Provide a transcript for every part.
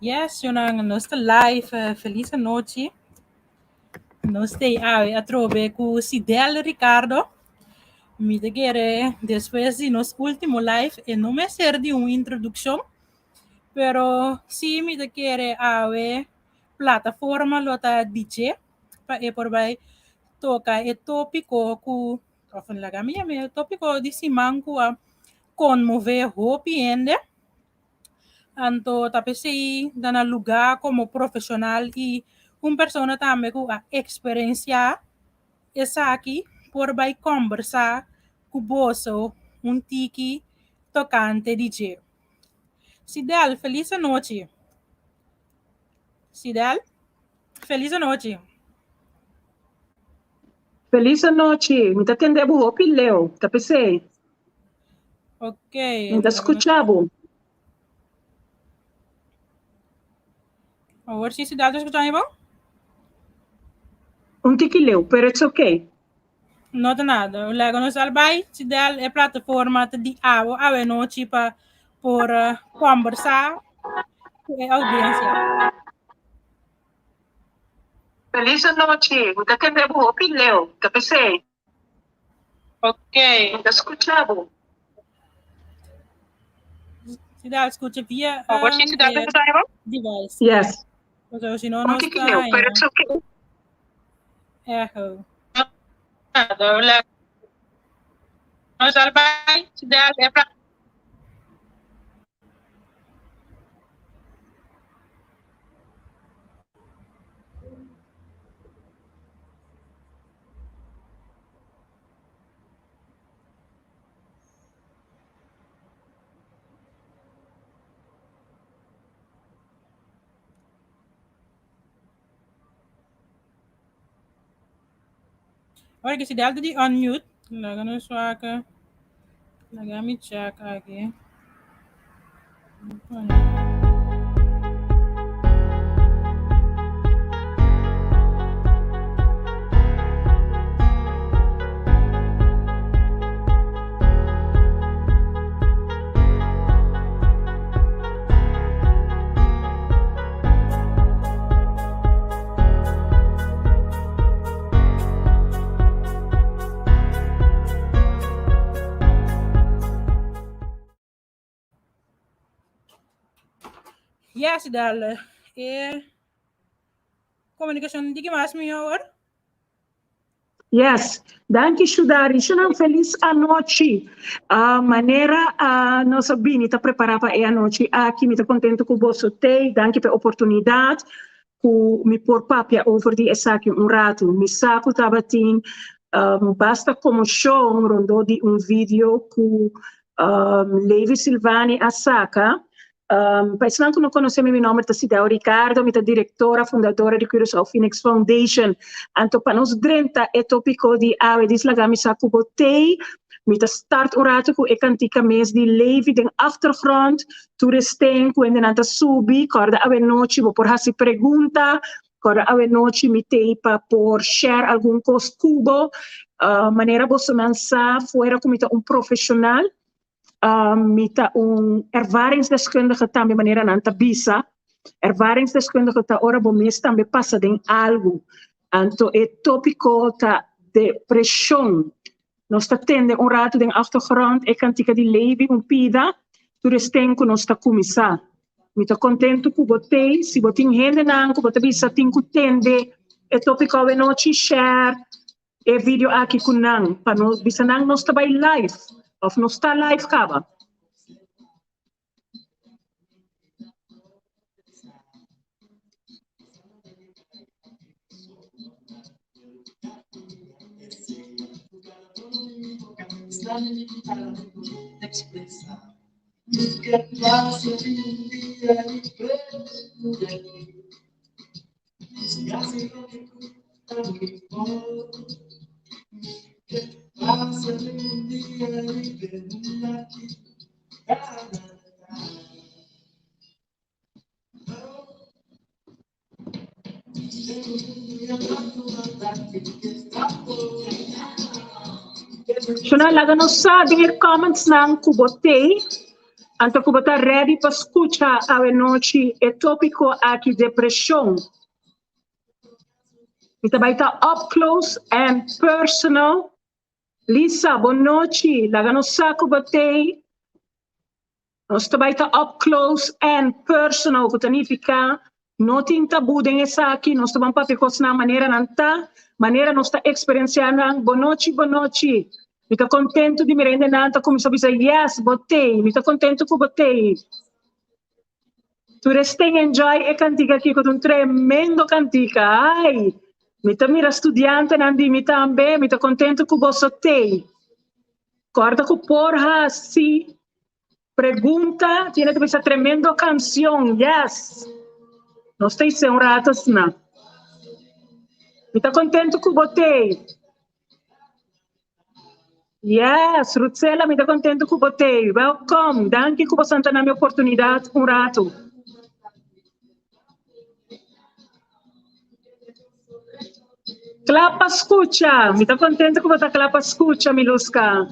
Yes, Jonan, nos ta live. Eh, feliz anochi. Nos ta awe atrobe ku Sidel Ricardo. Mi ta kere despues di nos último live e no mester di un introdukshon, pero sí mi ta kere awe plataforma lo ta di dje pa e por bai toka e tópiko ku òf laga mi yama e tópiko di siman ku a konmové hopi hende. Anto ta p'esei ta na lugá komo profeshonal i un persona tambe ku a eksperensiá esaki por bai kòmbersá ku boso un tiki tokante di dje. Sidel, felis anochi. Sidel, felis anochi. Felis anochi. Mi ta tende bo hopi leu, ta p'esei. Ok. Mi ta skucha bo. Awor si Sidel ta skucha mi bon? Un tiki leu, pero it's okay. No ta nada. Laga nos al bai, Sidel, e plataforma ta di abo awe nochi pa por kombersá ku e audiencia. Feliz anochi, mi ta tende bo hopi leu, ta p'esei. Ok. Mi ta skucha bo. Sidel, skucha via Awor si Sidel ta e skucha mi bon? device. Yes. Pasobra si no Un nos tiki ta leu, pero haña it's okay. echo. Nada, nos al bai, Sidel, e pla- Ora que Sidel ta di unmute, laga nos wak. Laga mi check aki. Yes, Sidel. E komunikashon di ki mas mihó awor? Yes, danki Shudari. Shunan felis anochi. Uh, manera uh, nos a bini ta prepara pa e anochi aki, mi ta contento cu boso tei. Danki pa e oportunidad cu mi por papia over di esaki un rato. Mi sa cu tabatin um, basta conmocion rondó di un video cu um, Levi Silvani a saca. Pa esnan ku no konosé mi, mi nòmber ta Sidel Ricardo, mi ta direktora fundadora di Curaçao Phoenix Foundation. Anto pa nos drenta e tópiko di awe dis laga mi sa ku bo tei. Mi ta start un ratu ku e kantika mes di Levi den achtergrond. Tur esten ku hendenan ta subi, kòrda awe nochi bo por hasi pregunta, kòrda awe nochi mi tei pa por share algun kos ku bo. Manera bosonan sa, fuera ku mi ta un profeshonal, Mi ta un ervaringsdeskundige tambe manera nan ta bisa. Ervaringsdeskundige ta ora bo mes tambe pasa den algu. Anto e tópiko ta depreshon. Nos ta tende un ratu den achtergrond e kantika di Levi un pida tur esten ku nos ta kuminsá. Mi ta kontentu ku bo tei. Si bo tin hendenan ku bo ta bisa tin ku tende e tópiko awenochi, share e video aki ku nan pa nos bisa nan nos ta bai live of nos ta live kaba. Shona laga nos sa den e comments nan ku bo tei. Anto ku bo ta ready pa skucha awe nochi e tópiko aki depreshon. Mi ta bai ta up close and personal. Lisa, bon nochi. Laga nos sa ku bo t'ei. Nos ta bai ta up close and personal, ku ta nifiká no tin tabú den esaki, nos ta ban papia kosnan manera nan ta, manera nos ta eksperensiá nan. Bon nochi, bon nochi. Mi ta kontentu di mira hendenan ta kuminsá bisa, Yes, bo t'ei. Mi ta kontentu ku bo t'ei. Tur esten enjoy e kantika aki ku ta un tremendo kantika. Ai! Mi ta mira studiantenan di mi tambe, mi ta kontentu ku boso t'ei. Kòrda ku por hasi pregunta, tiene ta bisa tremendo kansion, yes! Nos ta hise un rato asina. Mi ta kontentu ku bo t'ei. Yes, Rutzela, mi ta contento cu bo tey. Welcome. Danki cu bo santa na mi oportunidad un rato. Kla pa scucha. Mi ta contento cu bo ta kla pa scucha, Miluska.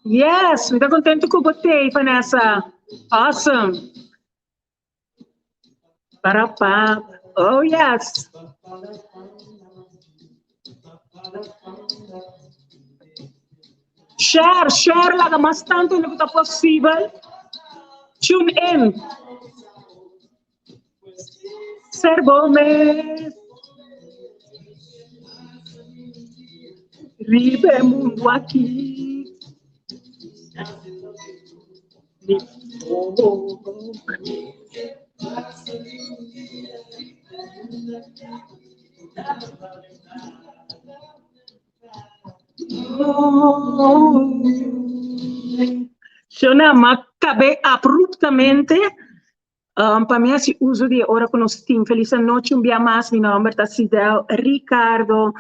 Yes, mi ta contento cu bo tey, Vanessa. Awesome. Para pa. Oh yes. Share, share laga mas tantu hende ku ta posibel. Tune in. Ser bo mes. Riba e mundu aki. Shona, m'a kab'é abruptamente. Pa mi hasi uso di e ora ku nos tin. Felis anochi un bia mas. Mi nòmber ta Sidel Ricardo,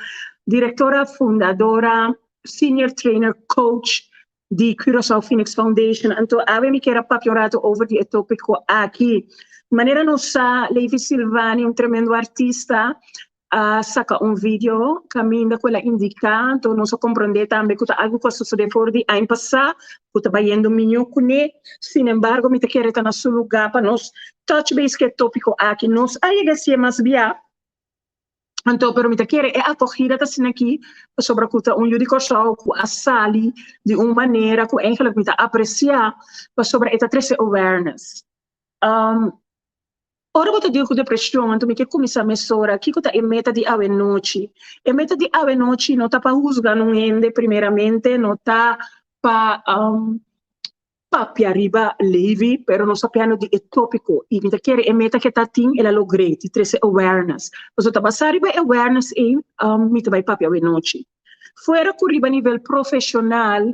direktora, fundadora, senior trainer, coach di Curaçao Phoenix Foundation. Anto awe mi kier a papia un rato over di e tópiko aki. Manera nos sa, Levi Silvani, un tremendo artista, a saka un video kaminda ku el a indiká, anto nos a komprondé tambe ku ta algu ku a sosodé for di aña pasá, ku ta bayendo miñó kuné. Sin embargo, mi ta kere ta na su lugá pa nos touch base ku e tópiko aki. Nos a yega si'e mas bia, anto pero mi ta kere e akogida ta asina aki pasobra ku ta un yu di Kòrsou ku a sali di un manera ku eigenlijk mi ta apresiá pasobra e ta trese awareness. Ora bo ta deal ku depresion, anto mi ke kuminsá mesora. Kiko ta e meta di awenochi? E meta di awenochi no ta pa husga nun hende primeramente, no ta pa papia riba Levi, pero nos ta papiando di e tópiko. I mi ta kere e meta ke ta tin, el a logr'é, di trese awareness. Pasobra ta basá riba e awareness ei mi ta bai papia awenochi. Fuera ku riba nivel profeshonal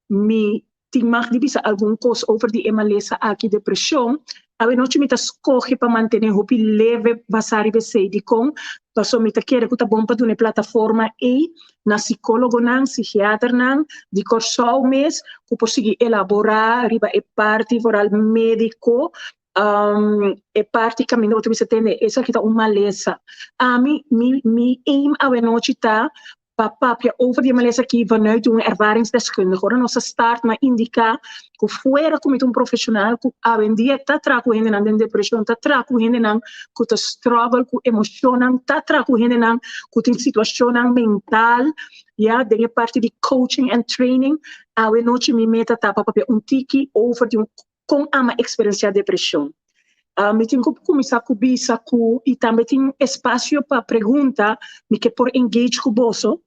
mi tin mag di bisa algun kos over di e malesa aki, depreshon. Awenochi mi ta skohe pa mantené hopi leve basá riba esei. Dikon? Pasobra mi ta kere ku ta bon pa duna e plataforma ei na sikólogonan, sigiaternan di Kòrsou mes ku por sigui elaborá riba e parti foral médiko, e parti kaminda bo ta bisa tende esaki ta un malesa. Ami, mi mi aim awenochi ta pa papia over di e malesa aki vanuit un ervaringsdeskundige. Ora nos a start na indiká ku fuera ku mi ta un profeshonal ku awendia ta traha ku hendenan den depreshon, ta traha ku hendenan ku ta struggle ku emoshonnan, ta traha ku hendenan ku tin situashonnan mental, ya, den e parti di coaching and training, awe nochi mi meta ta pa papia un tiki over di un kon ama eksperensiá depreshon. Mi tin ku kuminsá ku bisa ku i tambe tin espasio pa pregunta, mi ke por engage ku boso,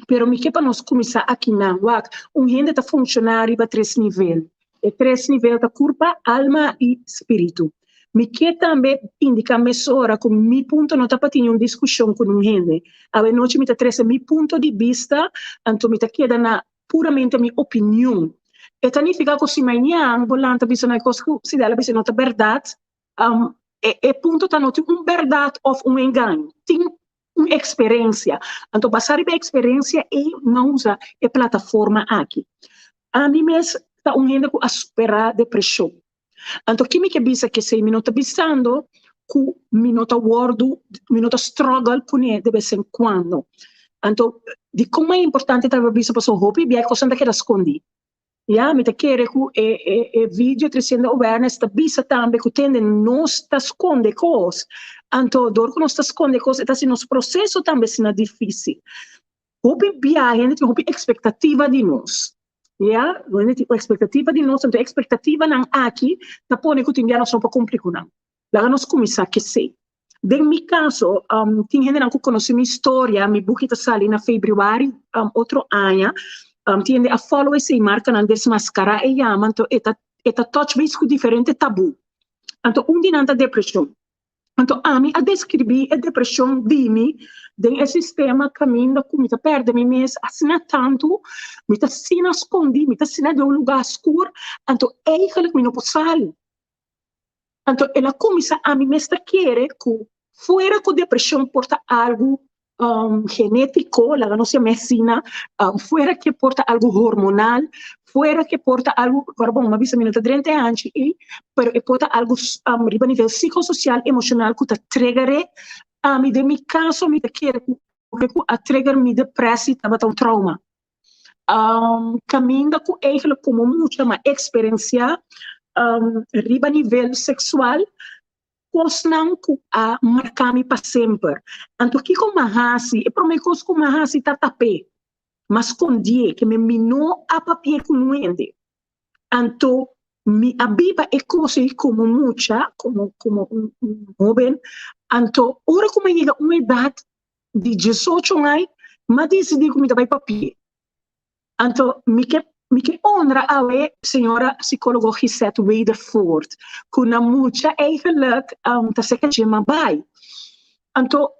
pero mi ke pa nos kuminsá akinan. Wak, un hende ta funshoná riba tres nivel. E tres nivel ta kurpa, alma i spiritu. Mi ke tambe indiká mesora ku mi punto no ta pa tene un diskushon ku nun hende. Awenochi mi ta trese mi punto di bista, anto mi ta keda na puramente mi opinion. E ta nifiká ku si mañan bo lanta bisa no e kos ku Sidela bisa no ta bèrdat, e e punto ta no tin un bèrdat òf un engaño, tin un eksperensia. Anto basá riba e eksperensia ei nan usa e plataforma aki. Ami mes ta un hende ku a superá depreshon. Anto ki mi ke bisa kesei? Mi no ta bisando ku mi no ta wòrdu, mi no ta struggle kuné de bes en kuando. Anto, dikon mas importante ta bisa paso hopi bia kosnan ta keda skondi. Ya, mi ta kere ku e video tresiendo awareness ta bisa tambe ku tende nos ta skonde kos. Anto, dor ku nos ta skonde kos, e ta hasi nos proseso tambe asina difísil. Hopi bia hende tin hopi ekspektativa di nos. Ya, hende tin ekspektativa di nos, anto e ekspektativanan aki ta pone ku tin bia nos no por kumpli ku nan. Laga nos kuminsá kesei. Den mi kaso, tin hendenan ku konosé mi historia, mi buki ta sali na febrüari otro aña, tin hende a follow esei markanan Desmaskará e yama, anto e ta e ta touch base ku diferente tabú. Anto un di nan ta depreshon. Anto ami a deskribí e depreshon di mi den e sistema kaminda ku mi ta pèrdè mi mes asina tantu, mi ta asina skondí, mi ta asina den un lugá skur, anto eigentlik mi no por sali. Anto el a kuminsá ami mes ta kere ku fuera ku depreshon por ta algu genétiko, laga nos yama asina, fuera ke por ta algu hormonal, fuera ke por ta algu, ora bon mi a bisa mi no ta drenta e hanchi ei, pero e por ta algu riba nivel psikososial, emoshonal ku ta trigger'é. Ami den mi kaso mi ta kere ku loke ku a trigger mi depresi tabata un trauma. Kaminda ku eigenlijk komo mucha m'a eksperensiá riba nivel seksual kosnan ku a marká mi pa semper. Anto kiko m'a hasi? E promé kos ku m'a hasi ta tap'é, m'a skondié, ke mi no a papi'é ku nuende. Anto mi a biba e kos ei komo mucha, komo komo un hóben. Anto ora ku m'a yega un edat di diesocho ai, m'a disidí ku mi ta bai papia. Anto mi ke mi ke honra awe señora psicólogo Gisette Wedervoort, ku na mucha eigenlijk ta seka dje m'a bai. Anto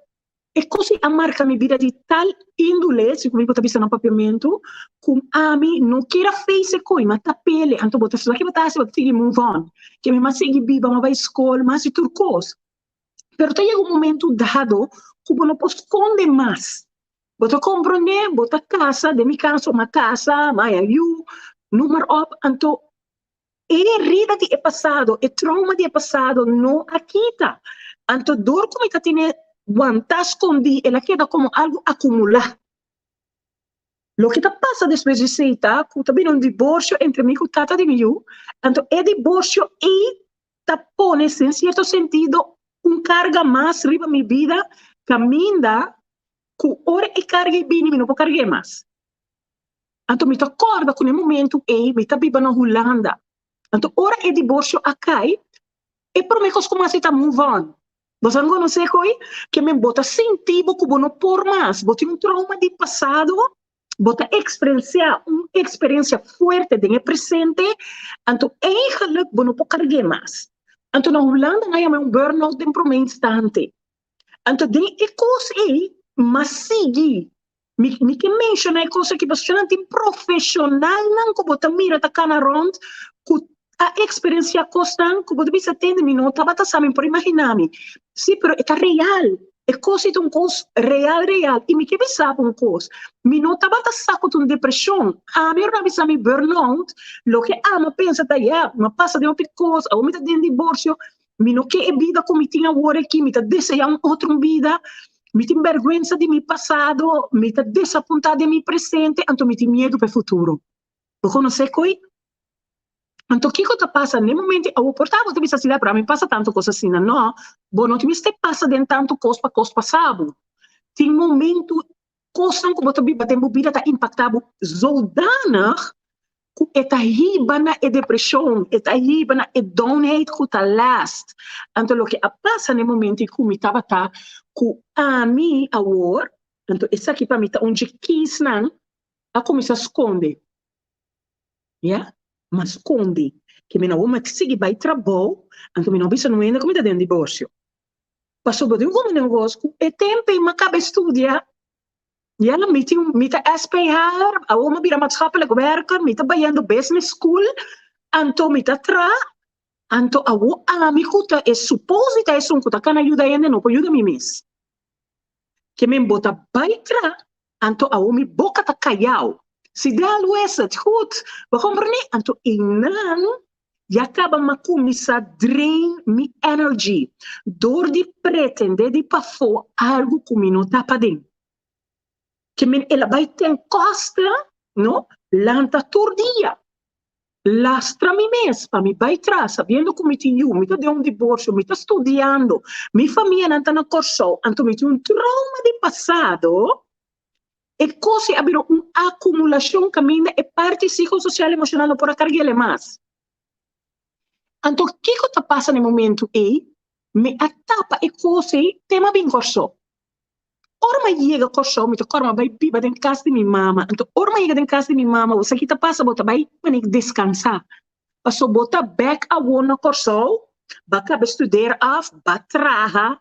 e kos ei a marka mi bida di tal índole, si ku mi bo ta bisa na papiamentu, ku ami no kier a face e koi, m'a tap'ele. Anto bo ta sa ke bo ta hasi, bo ta sigui move on. Ke mi m'a sigui biba, m'a bai skol, m'a hasi tur kos. Pero ta yega un momento dado ku bo no por skonde mas. Bo ta komprondé, bo ta kasa, den mi kaso m'a kasa, m'a haña yu, noem maar op. Anto e herida di e pasado, e trauma di e pasado no a kita. Anto dor ku mi ta tene wantá skondí, el a keda komo algu akumulá. Loke ta pasa despues di esei ta ku ta bini un diborsio entre mi ku tata di mi yu, anto e diborsio ei ta pone den sierto sentido un karga mas riba mi bida kaminda ku ora e karga ei bini mi no por karg'é mas. Anto mi ta kòrda ku na e momentu ei mi ta biba na Hulanda, anto ora e diborsio a kai e promé kos ku mi hasi ta move on. Bo sa konosé koe ke men bo ta sinti bo ku bo no por mas, bo tin un trauma di pasado, bo ta eksperensiá un eksperensia fuerte den e presente, anto eigenlik bo no por karg'é mas. Anto na Hulanda nan a yama un burn-out den promé instante. Anto den e kos ei mas sigui Mi mi ke menshoná e kos aki pasobra nan tin profeshonalnan ku bo ta mira ta kana rònt ku a eksperensiá kosnan ku bo ta bisa tende mi no tabata sa mi por imaginá mi. Sí, pero e ta real. E kos ei ta un kos real real. I mi ke bisa bo un kos, mi no tabata sa ku ta un depreshon. Ami ora nan a bisa mi burnout, loke ami a pensa ta ya, mi a pasa den hopi kos, awor mi ta den diborsio, Mi no ke e bida ku mi tin awor aki, mi ta deseá un otro bida, mi tin bèrgwensa di mi pasado, mi ta desapuntá den mi presente, anto mi tin miedu pa e futuro. Bo konosé koi? Anto kiko ta pasa n'e momento awor? Por ta bo ta bisa asina, pero ami pasa tantu kos asina. No, bo no tin mester pasa den tantu kos pa kos pasa bo. Tin momento kosnan ku bo ta biba den bo bida ta impaktá bo zodanig ku e ta hiba na e depreshon, e ta hiba na e downheid ku ta last. Anto loke a pasa na e momento ku mi tabata ku ami awor, anto esaki pa mi ta un dje kisnan, a kuminsá skonde. Ya, m'a skonde. Ke mi no a sigui bai trabou, anto mi no a bisa nuende ku mi ta den diborsio. Pasobra bo tin un negoshi ku e tempu ei m'a kaba e studia. Ya, mi tin, mi ta SPH, awor mi a bira maatschappelijk werker, mi ta bayendo business school, anto mi ta traha, anto awor ami ku ta e supos di ta esun ku ta kana yuda hende no por yuda mi mes. Ke men bo ta bai traha, anto awor mi boka ta kayao. Si del hoe is het goed, bo komprende? Anto einan ya kaba m'a kuminsá drain mi energy dor di pretende di pafó algu ku mi no ta paden. Ke men el a bai ten koste, no? Lanta tur dia. Lastra mi mes pa mi bai tras, sabiendo ku mi tin yu, mi ta den un diborsio, mi ta studiando, mi famianan ta na Kòrsou, anto mi tin un trauma di pasado. E kos ei a bira un akumulashon kaminda e parti psikososial emoshonal no por a karg'el mas. Anto kiko ta pasa na e momentu ei? Mi a tapa e kos ei te mi a bin Kòrsou. Ora mi a yega Kòrsou mi ta kòrda mi a bai biba den kas di mi mama. Anto ora mi a yega den kas di mi mama bo sa ki ta pasa? Bo ta bai manera deskansá. Paso bo ta bèk awor na Kòrsou, bo a kaba studeer af, bo a traha,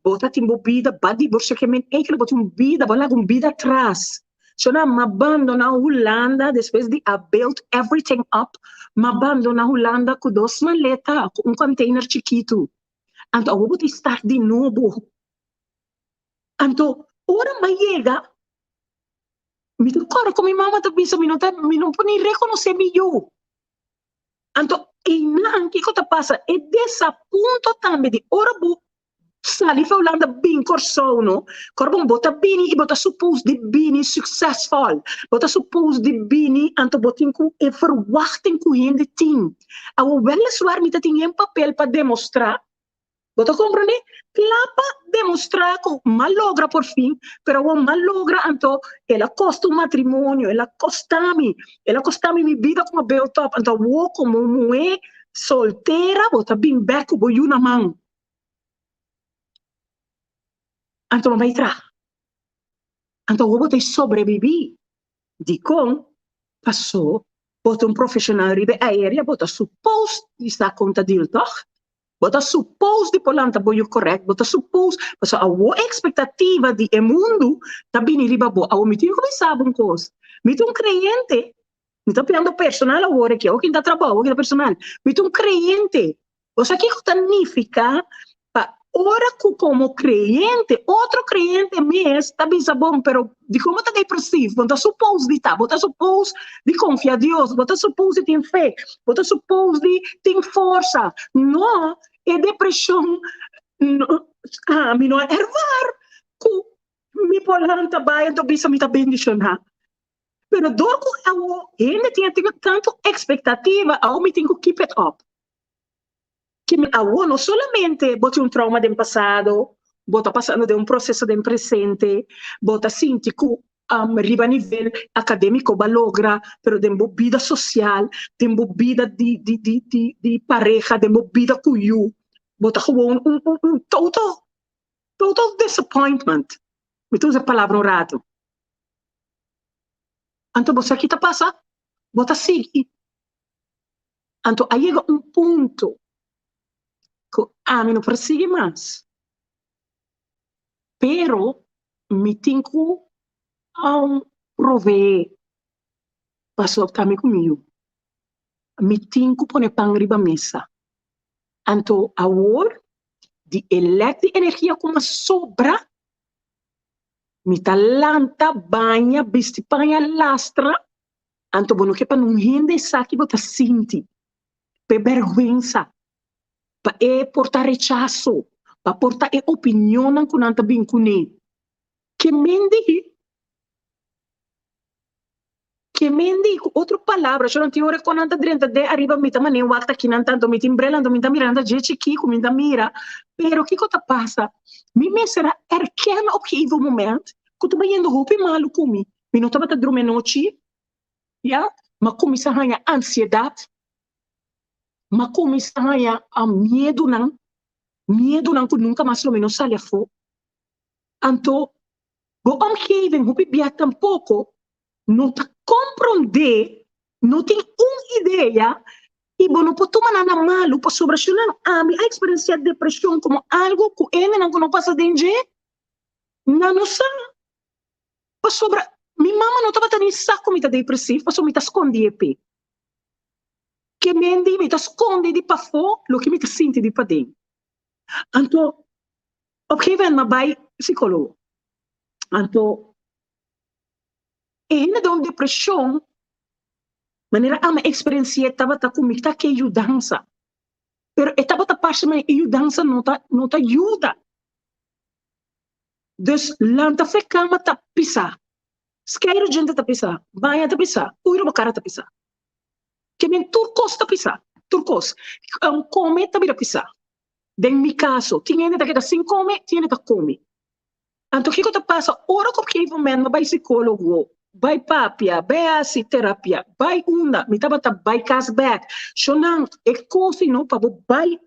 bo ta tin bo bida, bo a divorsiá ke men enkele bo tin un bida, bo a laga un bida atras. So nan m'a bandoná Hulanda despues di a build everything up, m'a bandoná Hulanda ku dos maleta, ku un container chikitu. Anto awor bo tin start di nobo. Anto ora m'a yega, mi ta kòrda ku mi mama ta bisa mi no ta mi no por ni rekonosé mi yu. Anto einan kiko ta pasa? E desapunto tambe di ora bo sali for Hulanda bin Kòrsou no, kòrda bon bo ta bini i bo ta supos di bini suksesfòl, bo ta supos di bini anto bo tin ku e verwachting ku hende tin. Awor wèliswar mi ta tin e papel pa demostrá. Bo ta komprendé? Kla pa demostrá ku m'a logra por fin, pero awor m'a logra anto el a kosta un matrimonio, el a kosta mi, el a kosta mi mi bida ku m'a build up, anto awor komo un muhé soltera bo ta bin bèk ku bo yu na man. Anto bo bai traha. Anto awor bo ta sobrebibí. Dikon? Pasó bo ta un profeshonal riba e aerea, bo ta supos di sa kon ta deal tòg? Bo ta supos di por lanta bo yu correct, bo ta supos, pasobra awor e expectativa di e mundu ta bini riba bo. Awor mi tin cu bisa bo un cos, mi ta un creyente, mi ta piando personal awor aki, awor kin ta trabou, awor kin ta personal, mi ta un creyente. Bo sa kico ta nifica pa ora cu como creyente, otro creyente mes ta bisa bo, pero dicon bo ta depresivo? Bo no ta supos di ta, bo ta supos di confia Dios, bo ta supos di tin fe, bo ta supos di tin forsa. No, e depresion no, ami no a ervaar cu mi por lanta bai anto bisa mi ta bendiciona. Pero dor cu awo hende tin tanto expectativa, awo mi tin cu keep it up. Ke mi awor no solamente bo tin un trauma den pasado, bo ta pasando den un proseso den presente, bo ta sinti ku riba nivel akadémiko bo a logra, pero den bo bida sosial, den bo bida di di di di di pareha, den bo bida ku yu, bo ta gewoon un un un total total disappointment. Mi ta usa e palabra un ratu. Anto bo sa ki ta pasa? Bo ta sigui. Anto a yega un punto ku ami no por sigui mas, pero mi tin ku proveé pasobra ta mi ku mi yu. Mi tin ku pone pan riba mesa. Anto awor di e lèk di energia ku mi a sobra, mi ta lanta, baña, bisti paña, lastra. Anto bo no ke pa nun hende sa ki bo ta sinti, pa e bèrgwensa, pa e por ta rechaso, pa por ta e opinionnan ku nan ta bin kuné. Ke men di? Ke men di? Ku otro palabra, shon tin ora ku nan ta drenta den ariba mi ta manera wak ta kinan tantu mi tin brel anto mi ta mira nan ta dje chikí ku mi ta mira, pero kiko ta pasa? Mi mester a erken op gegeven moment ku ta bayendo hopi malu ku mi. Mi no tabata drumi anochi, ya, m'a kuminsá haña ansiedat, m'a kuminsá haña miedunan, miedunan ku nunka mas lo mi no sali afó. Anto, bo omgeving hopi bia tampoko no ta komprondé, no tin un idea i bo no por tuma nan na malu pasobra si nan ami a eksperensiá depreshon komo algu ku hendenan ku no pasa den dje, nan no sa. Pasobra mi mama no tabata ni sa ku mi ta depresiv pasobra mi ta skondi e p'e. Ke men di mi ta skondi di pafó loke mi ta sinti di paden. Anto op gegeven moment m'a bai psikólogo. Anto e hende den un depreshon manera ami a eksperensi'é tabata ku mi ta ke yudansa. Pero e tabata parse mi e yudansa no ta no ta yuda. Dus lanta fe kama ta pisa. Skeiru djente ta pisá, baña ta pisá, kuida bo kara ta pisá. Ke men tur kos ta pisá, tur kos. Kome ta bira pisá. Den mi kaso, tin hende ta keda sin kome, tin hende ta kome. Anto kiko ta pasa ora ku op gegeven moment mi bai sikólogo, bai papia, bai hasi terapia, bai unda, mi tabata bai kas bèk. Shonnan, e kos ei no pa bo bai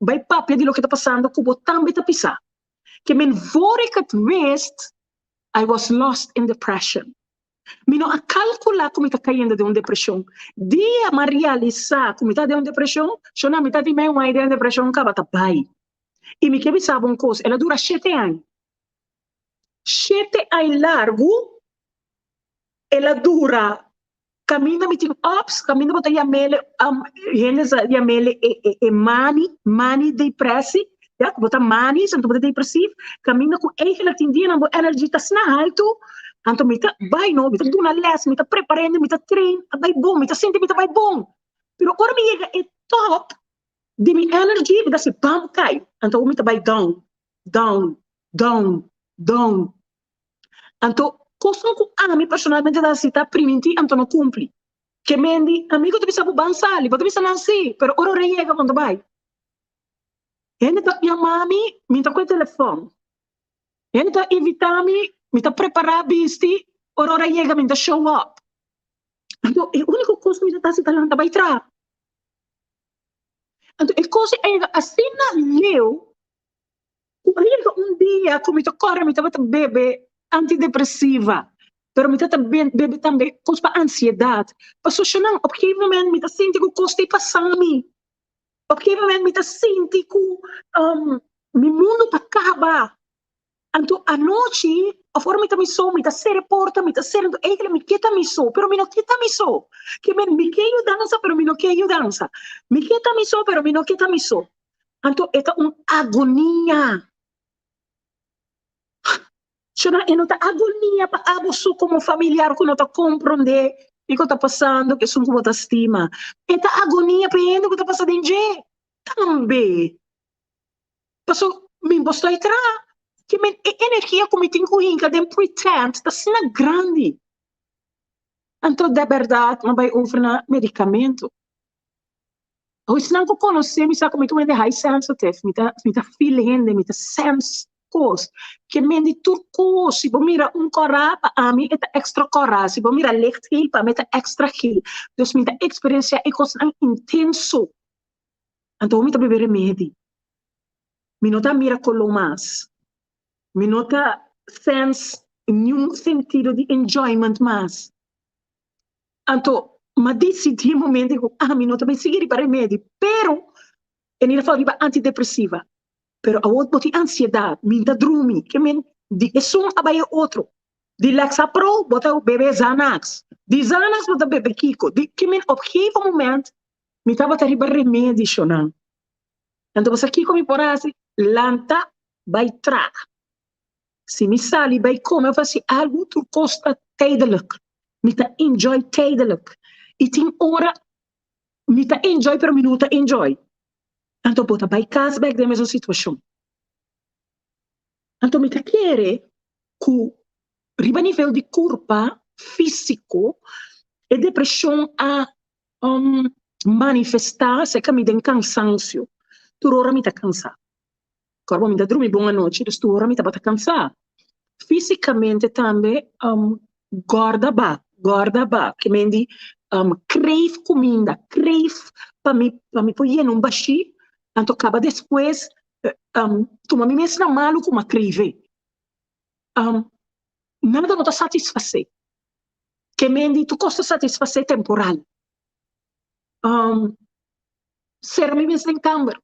bai papia di loke ta pasando ku bo tambe ta pisá. Ke men voor ik het wist, I was lost in depression. Mi no a kalkulá ku mi ta kayendo den un depreshon. Dia mi a realisá ku mi ta den un depreshon, shonnan mi ta di mei wai den depreshon kaba ta bai. I mi ke bisa bo un kos, el a dura shete aña. Shete aña largu el a dura. Kaminda mi tin ups, kaminda bo ta yam'el, hende sa yam'el e mani, mani depressie, ya, ku bo ta manis anto bo ta depresief, kaminda ku eigenlijk tin dianan bo energy ta asina haltu, anto mi ta bai no, mi ta duna les, mi ta prepara hende, mi ta train, a bai bon, mi ta sinti mi ta bai bon. Pero ora mi yega e top di mi energy, mi ta hasi bam kai, anto mi ta bai down, down, down, down. Anto, kosnan ku ami personalmente ta hasi ta primintí anto no kumpli. Ke men di, Amigu ta bisa bo ban sali, bo ta bisa nan sí, pero ora ora yega bo no ta bai. Hende ta yama mi, mi ta kohe telefòn. Hende ta invitá mi, mi ta prepará bisti, ora ora yega mi no ta show up. Anto, e úniko kos ku mi ta hasi ta lanta bai traha. Anto, e kos ei a yega asina leu Ku a yega un dia ku mi ta kòrda mi tabata bebe antidepresiva, pero mi tabata bebe tambe kos pa ansiedat. Pasobra nan op gegeven moment mi ta sinti ku kos ta pasa mi. Op gegeven moment mi ta sinti ku mi mundu ta kaba. Anto anochi òf ora mi ta mi so mi ta sera e porta, mi ta sera, anto eigentlik mi ke ta mi so, pero mi no ke ta mi so. Ke men mi ke yudansa pero mi no ke yudansa. Mi ke ta mi so pero mi no ke ta mi so. Anto e ta un agonia. Shona, e no ta agonia pa abo so komo familiar ku no ta komprondé kiko ta pasando ku esun ku bo ta stima. E ta agonia pa e hende ku ta pasa den dje tambe. Paso mi bo stoi traha, ke men e energia ku mi tin ku hinka den pretend ta asina grandi. Anto de bèrdat mi a bai over na medikamento. Esnan ku konosé mi sa ku mi ta un hende high sensitive, mi ta mi ta feel hende, mi ta sense kos. Ke men di tur kos, si bo mira un kòrá pa ami e ta èkstra kòrá, si bo mira licht geel pa mi e ta èkstra geel. Dus mi ta eksperensiá e kosnan intenso. Anto mi ta bebe remedi. Mi no ta mira koló mas, mi no ta sense niun sentido di enjoyment mas. Anto m'a disidí e momento ku ami no ta bai sigui riba remedi, pero e ni ta fala riba antidepresiva. Pero awor bo tin ansiedat, mi ta drumi, ke men di esun a bai e otro. Di Lexapro bo ta bebe Xanax, di Xanax bo ta bebe kiko, di ke men op gegeven moment mi tabata riba remedi shonan. Anto bo sa kiko mi por hasi? Lanta bai traha. Si mi sali bai come of hasi algu tur cos ta tijdelijk. Mi ta enjoy tijdelijk. Y tin ora mi ta enjoy pero mi no ta enjoy. Anto bo ta bai cas bek den mesun situacion. Anto mi ta kere cu riba nivel di curpa fisico e depresion a manifesta cerca mi den cansancio. Tur ora mi ta cansa. Kòrbo mi ta drumi bon anochi, dus tur ora mi tabata kansá. Físikamente tambe gòrda ba, gòrda ba, ke men di kreef kuminda, kreef pa mi pa mi por yena un bashí, anto kaba despues tuma mi mes na malu ku mi a kreve. Nada no ta satisfasé, ke men di tur kos ta satisfasé temporal. Sera mi mes den kamber.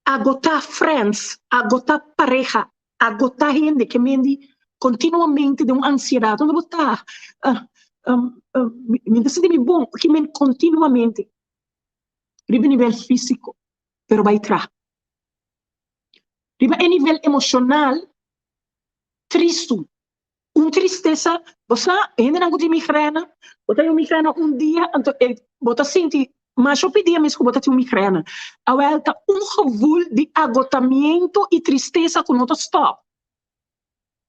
Agotá friends, agotá pareha, agotá hende ke men di kontinuamente den un ansiedat. Unda bo ta? Mi ta sinti mi bon, ke men kontinuamente riba e nivel físiko, pero bai traha. Riba e nivel emoshonal, tristu. Un tristesa, bo sa, hendenan ku tin migrena, bo ta tin un migrena un dia, anto e bo ta sinti masha hopi dia mes ku bo ta tin un migrena. Awel ta un gevoel di agotamiento i tristesa ku no ta stòp.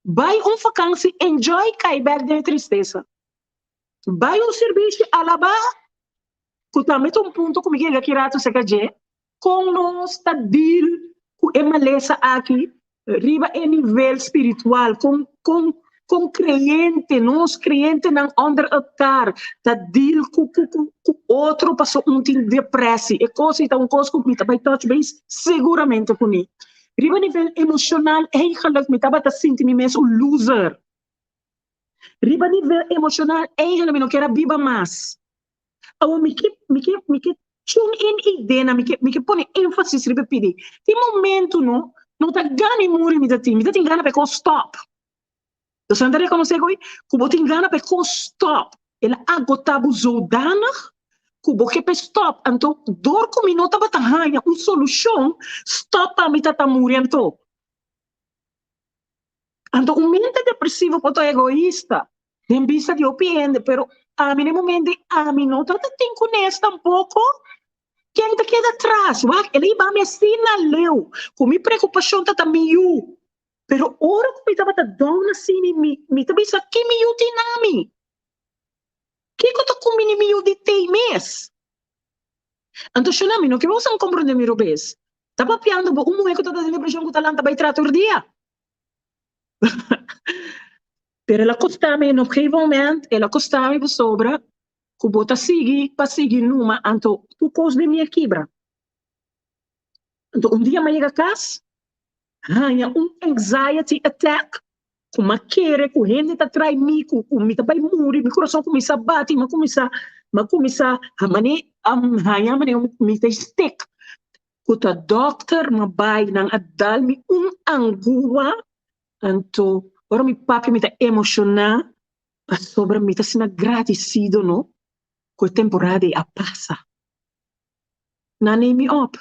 Bai un vakansi, enjoy, kai bèk den e tristesa. Bai un sirbishi, alabá, ku tambe ta un punto ku mi yega ki ratu serka dje, kon nos ta deal ku e malesa aki riba e nivel spiritual, kon kon kon kreyente, nos kreyentenan ònder elkar ta deal ku ku ku otro pasobra un tin depresi. E kos ei ta un kos ku mi ta bai touch base seguramente kuné. Riba nivel emoshonal eigenlijk mi tabata sinti mi mes un loser. Riba nivel emoshonal eigenlijk mi no kier a biba mas. Awor mi ke mi ke mi ke tune in idena, mi ke mi ke pone énfasis riba e pidi. Tin momento no, no ta gana i muri mi ta tin, mi ta tin gana pa e kos stòp. Nos nan ta rekonosé ku ku bo tin gana pa e kos stòp. El a agotá bo zodanig ku bo ke pa e stòp. Anto dor ku mi no tabata haña un solushon, stòp pa mi ta ta muri anto. Anto un mente depresivo por ta egoista den bista di hopi hende, pero ami den momento di ami no ta ta tin kunes tampoko. Ken ta keda atras? Wak, el a hiba mi asina leu ku mi preokupashon ta ta mi yu. Pero ora ku mi tabata down asina mi mi ta bisa ki mi yu tin na mi? Kiko ta kumbini mi yu di tei mes? Anto shona mi no ke boso komprende mi robes. Ta papiando bo un muhe ku ta den depreshon ku ta lanta bai traha tur dia. Pero el a kosta mi en op gegeven moment el a kosta mi pasobra ku bo ta sigui pa sigui numa anto tur kos den mi a kibra. Anto un dia mi a yega kas haña un anxiety attack ku mi a kere ku hende ta trai mi ku ku mi ta bai muri mi kurason kuminsá bati mi a kuminsá mi a kuminsá mane haña mane mi ta stik ku ta dòkter mi a bai nan a dal mi un angua anto ora mi papia mi ta emoshoná pasobra mi ta asina gradisido no ku e temporada ei a pasa nan a neem mi òp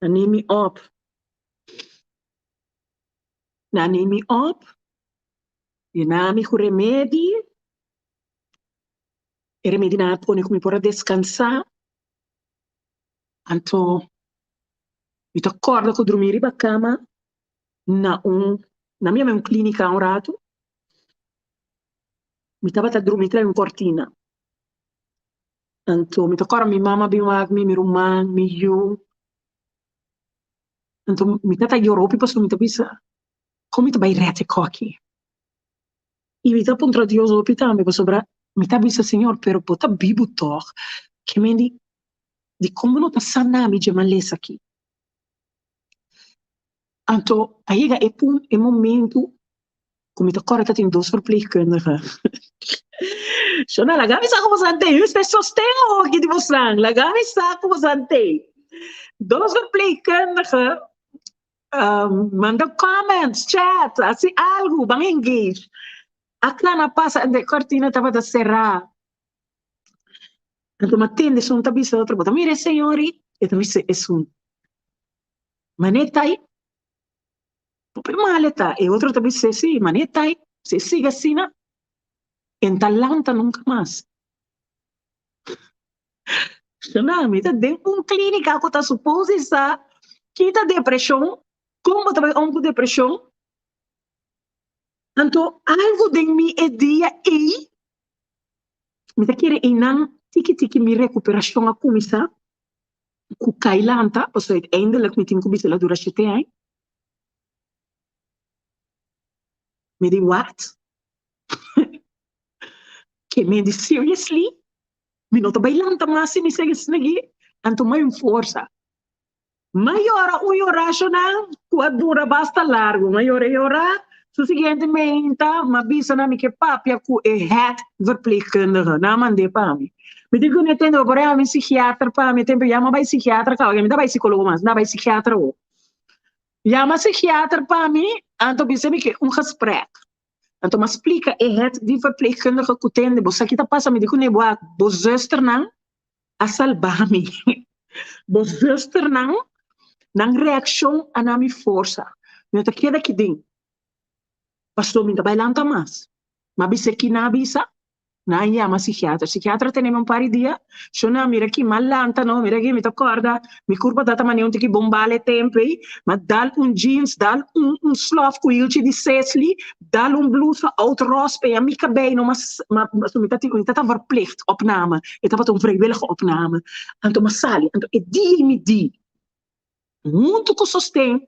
nan a neem mi òp. Nan neem mi op, yena mi ku remedi, e remedinan a pone ku mi por a deskansá, anto mi ta kòrda ku drumí riba kama na un, nan mi yama un klínika un ratu, mi tabata drumí tras un kòrtina, anto mi ta kòrda mi mama a bin wak mi, mi ruman, mi yu. Anto mi ta ta yora hopi pasobra mi ta bisa, kon mi ta bai rèt e kòki? I mi ta puntra Dios hopi tambe pasobra mi ta bisa, Señor, pero bo ta bibu tòg? Ke men di, dikon bo no ta sana mi dje malesa aki? Anto a yega e punt, e momentu ku mi ta kòrda ta tin dos verpleegkundige. Shona, laga mi sa ku boso a tei. Usted sosten hoki di bosan. Laga mi sa ku boso a tei. Dos verpleegkundige manda comments, chat, hasi algu, ban engage. A kana pasa ante e kortina tabata será. Anto mi a tende esun ta bisa otro, bo ta mira e señor ei? E ta bisa esun, Manera ta ei. Hopi mal e ta. E otro ta bis'é, sí, manera ta ei, si e sigui asina, e no ta lanta nunka mas. Shona, mi ta den un klínika ku ta supos di sa ki ta depreshon, kon bo ta bai om ku depreshon. Anto algu den mi e dia ei, mi ta kere einan tiki tiki mi rekuperashon a kuminsá. Ku kai lanta, pasobra uiteindelijk mi tin ku bisa el a dura shete aña. Mi di what? Ke mi di seriously? Mi no ta bai lanta mas si mi sigui asina aki? Anto mai un forsa. M'a yora un yorashonan ku a dura basta largu. M'a yora yora, su siguiente meinta m'a bisa nan mi ke papia ku e head verpleegkundige. Nan a mand'é pa mi. Mi tin ku no tende bo por yama mi psikiater pa mi. E tempu ya m'a bai psikiater kaba, mi ta bai psikólogo mas, mi ta bai psikiater awor. Yama psikiater pa mi, anto bisa mi ke un gesprek. Anto m'a splika e head di verpleegkundige ku tende bo sa ki ta pasa. Mi di kuné bo a bo zusternan a salba mi. Bo zusternan, nan reakshon a na mi forsa. Mi no ta keda aki den. Pasobra mi no ta bai lanta mas. M'a bisa ki nan a bisa. Nan a yama psikiater. Psikiater a tene mi un par di dia. Shona, mira aki, m'a lanta no, mira aki, mi ta kòrda, mi kurpa ta ta manera un tiki bombal e tempu ei. M'a dal un jeans, dal un un slòf ku hilchi di sesli, dal un blusa oud ros, peña mi kabei no, m'a m'a mi ta mi ta ta verplicht opname. E tabata un vrijwillige opname. Anto m'a sali. Anto e dia ei mi di, huntu ku sosten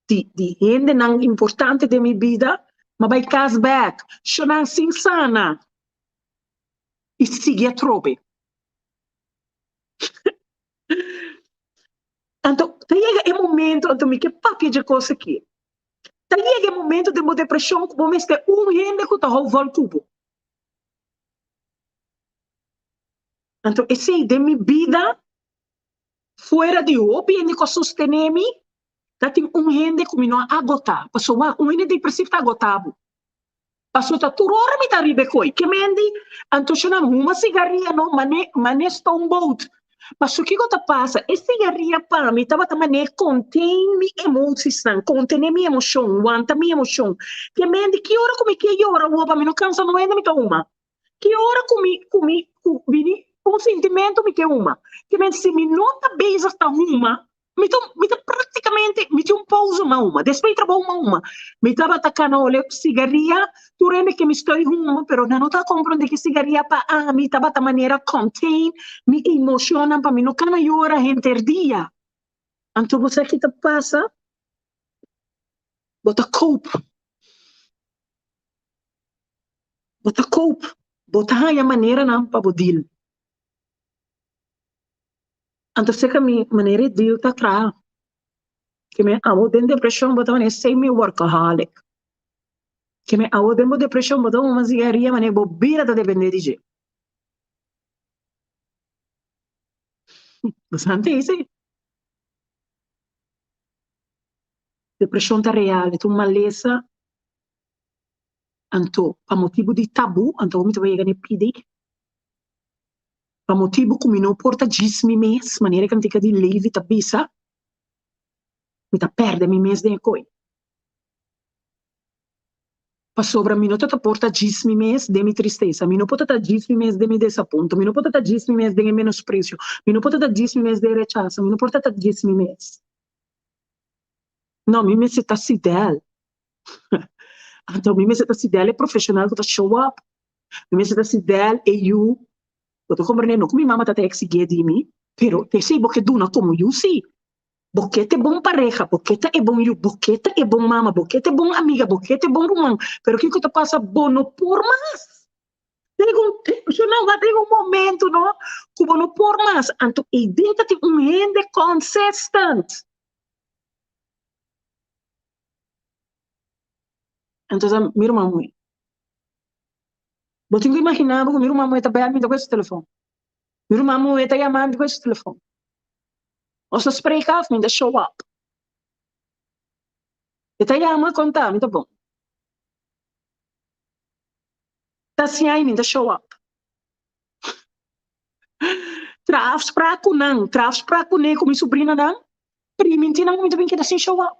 di di hendenan importante den mi bida, m'a bai kas bèk, shona sin sana i sigui atrobe. Anto ta yega e momento, anto mi ke papia dje kos aki, ta yega e momento den bo depreshon ku bo mester un hende ku ta hou vòl ku bo. Anto esei den mi bida Fuera di hopi hende ku a sostené mi, ta tin un hende ku mi no a agotá. Pasobra wak, un hende depresivo ta agotá bo. Pasobra ta tur ora mi ta riba e koi. Ke mendi? Anto shonam huma sigaria no, mane, mane stoomboot. Pasobra kiko ta pasa? E sigaria pa mi tabata mane contain mi emosiesnan, kontené mi emoshon, wanta mi emoshon. Ke mendi? Ki ora ku mi ke yora awor pa mi no kansa no hende mi ta huma. Ki ora ku mi ku mi ku bini un sintimentu mi ke huma. Ke men si mi no ta bezig ta huma, mi ta mi ta praktikamente mi tin un pousa m'a huma. Despues di trabou m'a huma. Mi tabata kana ole sigaria, tur hende ke mi stoi huma, pero nan no ta komprondé ke sigaria pa ami tabata manera contain mi emoshonnan pa mi no kana yora henter dia. Anto bo sa ki ta pasa? Bo ta cope. Bo ta cope, bo ta haña maneranan pa bo deal. Anto seka mi manera e deal ta traha. Ke mi abo den depresion bo ta manera semi workaholic. Ke mi abo den bo depresion bo ta huma sigaria manera bo bida ta depende di dje. Bo sa ntende? Depresion ta real, e ta un malesa. Anto, pa motibu di tabú, anto mi ta bai yega na e pidi, pa motibu ku mi no por ta djis mi mes, manera e kantika di Levi ta bisa, mi ta pèrdè mi mes den e koi. Pasobra mi no ta ta por ta djis mi mes den mi tristesa, mi no por ta ta djis mi mes den mi desapunto, mi no por ta ta djis mi mes den e menospresio, mi no por ta ta djis mi mes den e rechaso, mi no por ta ta djis mi mes. No, mi mester ta Sidel. Anto mi mester ta Sidel e profesional ku ta show up. Mi mester ta Sidel e yu. Bo ta komprende? No ku mi mama ta ta eksigié di mi, pero t'esei bo ke duna komo yu sí. Bo ke ta e bon pareha, bo ke ta e bon yu, bo ke ta e bon mama, bo ke ta e bon amiga, bo ke ta e bon ruman, pero kiko ta pasa? Bo no por mas. Tin un tin un momento no ku bo no por mas. Anto eiden ta tin un hende consistent. Entonces mi ruman muhé. Bo tin ku imaginá bo ku mi ruman muhé ta bèl mi ta ku su telefòn. Mi ruman muhé ta yama mi ta ku su telefòn. Nos ta spreek af mi ta show up. E ta yama konta mi ta bon. Ta siña mi ta show up. Traha afsprak ku nan, traha afsprak kuné ku mi subrinanan, priminti nan ku mi ta bin keda sin show up.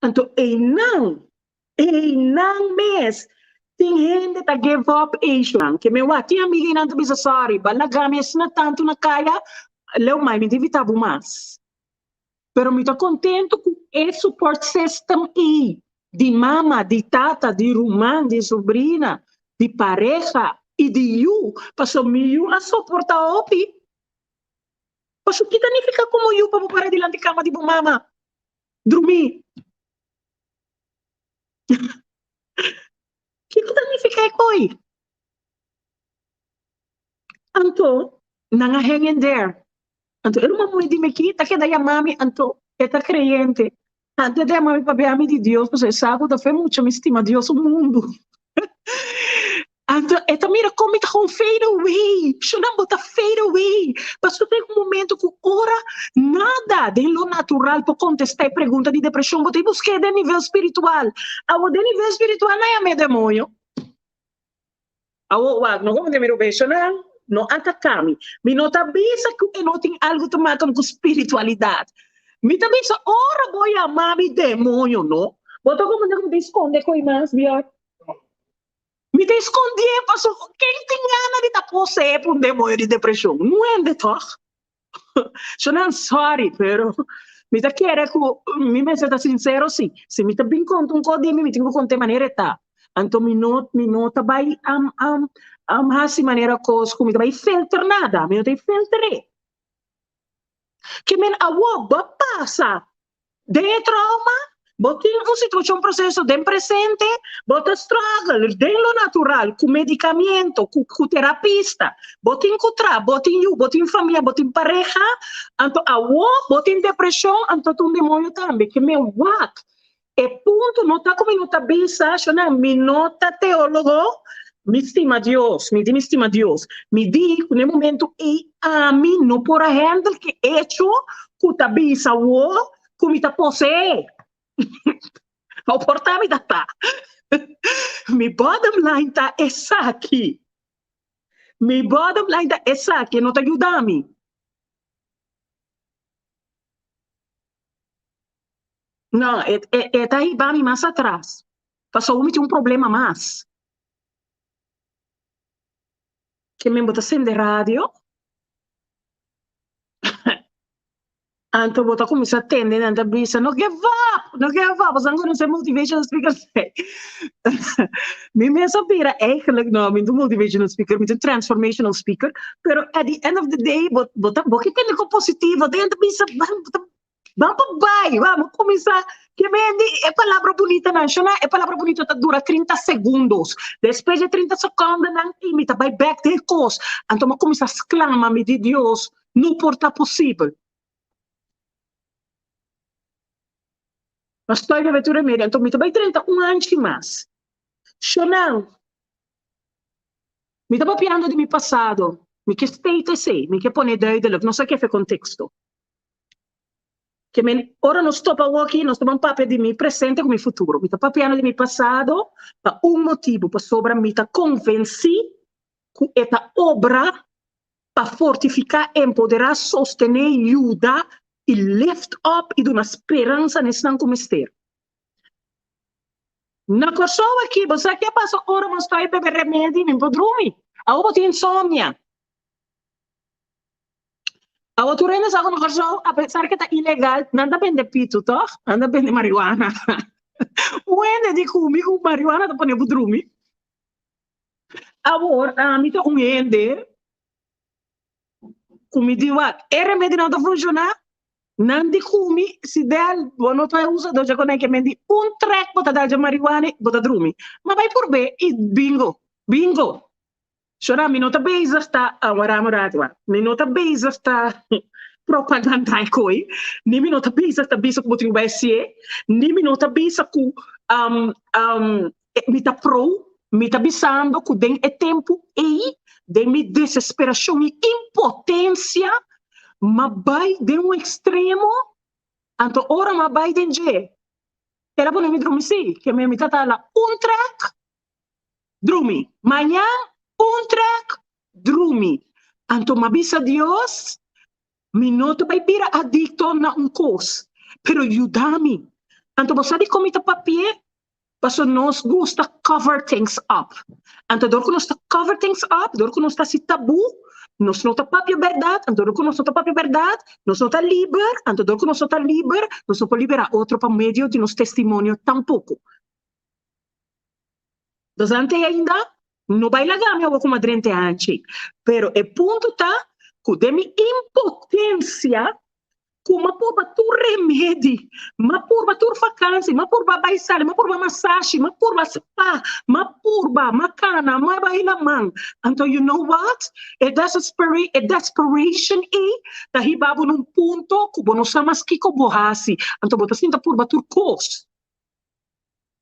Anto einan, einan mes tin hende ta give up eishnan. Ke mi wak tin amiga einan ta bisa sorry, ba laga mi asina tantu na kaya, leu mai mi ta invita bo mas. Pero mi ta contento cu e support system ey, di mama, di tata, di ruman, di sobrina, di pareha y di yu, pasobra mi yu a soporta hopi. Pasobra ki ta nifica como yu pa bo para dilanti cama di bo mama drumi? Kiko ta nifica e koy? Anto nan a hang in there. Anto e ruman muhé di mi aki ta keda yama mi, anto e ta kreyente. Anto e ta yama mi pabia mi di Dios, pasobra e sa ku ta fe mucha mi stima Dios un mundu. Anto e ta mira kon mi ta gewoon fade away. Shonnan bo ta fade away. Pasobra ta un momento ku ora nada den lo natural por kontestá e pregunta di depreshon, bo ta busk'é den nivel spiritual. Awor den nivel spiritual nan yama e demoño. Awor wak, no komo mi rubeshonan no ataka mi. Mi no ta bisa ku e no tin algu te maka ku spiritualidat. Mi ta bisa ora bo yama mi demoño, no. Bo ta komo ku mi ta skonde koi mas, Bjorn? Mi ta escondié paso ken tin gana di ta poseé pa un demonio di depresion? No hende toch? Shonan sorry pero mi ta kere ku mi mester ta sincero si. Si mi ta bin konta un kos di mi, mi tin ku konta e manera e ta. Anto mi no mi no ta bai hasi manera kos ku mi ta bai filter nada, mi no ta bai filter'é. Ke men awor bo a pasa den e trauma, bo tin un situacion proceso den presente, bo ta struggle den lo natural cu medicamiento, cu cu terapista, bo tin cu traha, bo tin yu, bo tin famia, bo tin pareha, anto awor bo tin depresion, anto ta un demonio tambe. Ke men wak, E punto no ta ku mi no ta bisa, shona, mi no ta teólogo, mi stima Dios, mi di mi stima Dios. Mi di ku na e momento ei ami no por a handle ke echo ku ta bisa awor ku mi ta poseé. No por ta mi ta ta. Mi bottom line ta esaki. Mi bottom line ta esaki, e no ta yuda mi. No, e, e, e ta hiba mi mas atras. Pasobra mi tin un problema mas. Ke men bo ta sende radio, anto bo ta kuminsá tende nan ta bisa, no give up, no give up. Boso nan konosé motivational speaker? Mi mes a bira eigenlijk, no, mi no ta un motivational speaker, mi ta un transformational speaker, pero at the end of the day bo, bo ta, bo ke tende kon positivo, den ta bisa, bo ta Ban pa bai, vamos cuminsa. Ke men di e palabra bunita nan, shona, e palabra bunita ta dura 30 segundos. Despues di 30 secondenan y mi ta bai bek den e cos. Anto mi a cuminsa sclama, mi di Dios, no por ta posibel. Ma stoi bebe tur remedio, anto mi ta bai drenta un anchi mas. Shona, mi ta papiando di mi pasado, mi ke state esey, mi ke pone duidelijk, no sa kefe contexto. Ke men ora nos topa awoki, nos ta ban papia di mi presente ku mi futuro. Mi ta papiando di mi pasado pa un motibu, pasobra mi ta konvensí ku e ta obra pa fortifiká, empoderá, sostené, yuda i lift up i duna speransa na esnan ku mester. Na Kòrsou aki, bo sa ke pasa ora bo stòi bebe remedi, mi por drumi. Awor bo tin insomnia. Awor tur hende sa ku na Kòrsou, apesar ke ta ilegal, nan ta bende pitu tòg? Nan ta bende marihuana. Un hende di ku mi ku marihuana ta pone bo drumi. Awor ami ta un hende ku mi di wak, e remedinan ta funshoná, nan di ku mi si del bo no ta usa dor dje konai ke men di un trèk bo ta dal dje marihuana bo ta drumi. Ma bai purb'é i bingo, bingo. Shora, mi no ta bezig ta wara un rato wak. Mi no ta bezig ta propaganda e koi, ni mi no ta bezig ta bisa ku bo tin ku bai hasié, ni mi no ta bisa ku mi ta pro, mi ta bisando ku den e tempu ei, den mi desesperashon i impotensia, m'a bai den un ekstremo, anto ora m'a bai den dje, el a pone mi drumi sí, ke mi ta tala un trèk drumi. Mañan un trek, drumi. Anto m'a bisa Dios, mi no ta bai bira adicto na un cos, pero yuda mi. Anto bo sa dicon mi ta papi'e? Paso nos gusta cover things up. Anto dor cu nos ta cover things up, dor cu nos ta haci tabu, nos no ta papia berdad, anto dor cu nos no ta papia berdad, nos no ta liber, anto dor cu nos no ta liber, nos no por libera otro pa medio di nos testimonio tampoco. Dos ante ainda no bai laga mi awor ku madrente hanchi. Pero e punto ta ku den mi impotensia ku m'a purba tur remedi, m'a purba tur fakansi, m'a purba bai sali, m'a purba masashi, m'a purba spa, m'a purba, m'a kana, m'a bai laman. Anto you know what? E desespera e desperation ei ta hiba bo na un punto ku bo no sa mas kiko bo hasi. Anto bo ta sinta purba tur kos.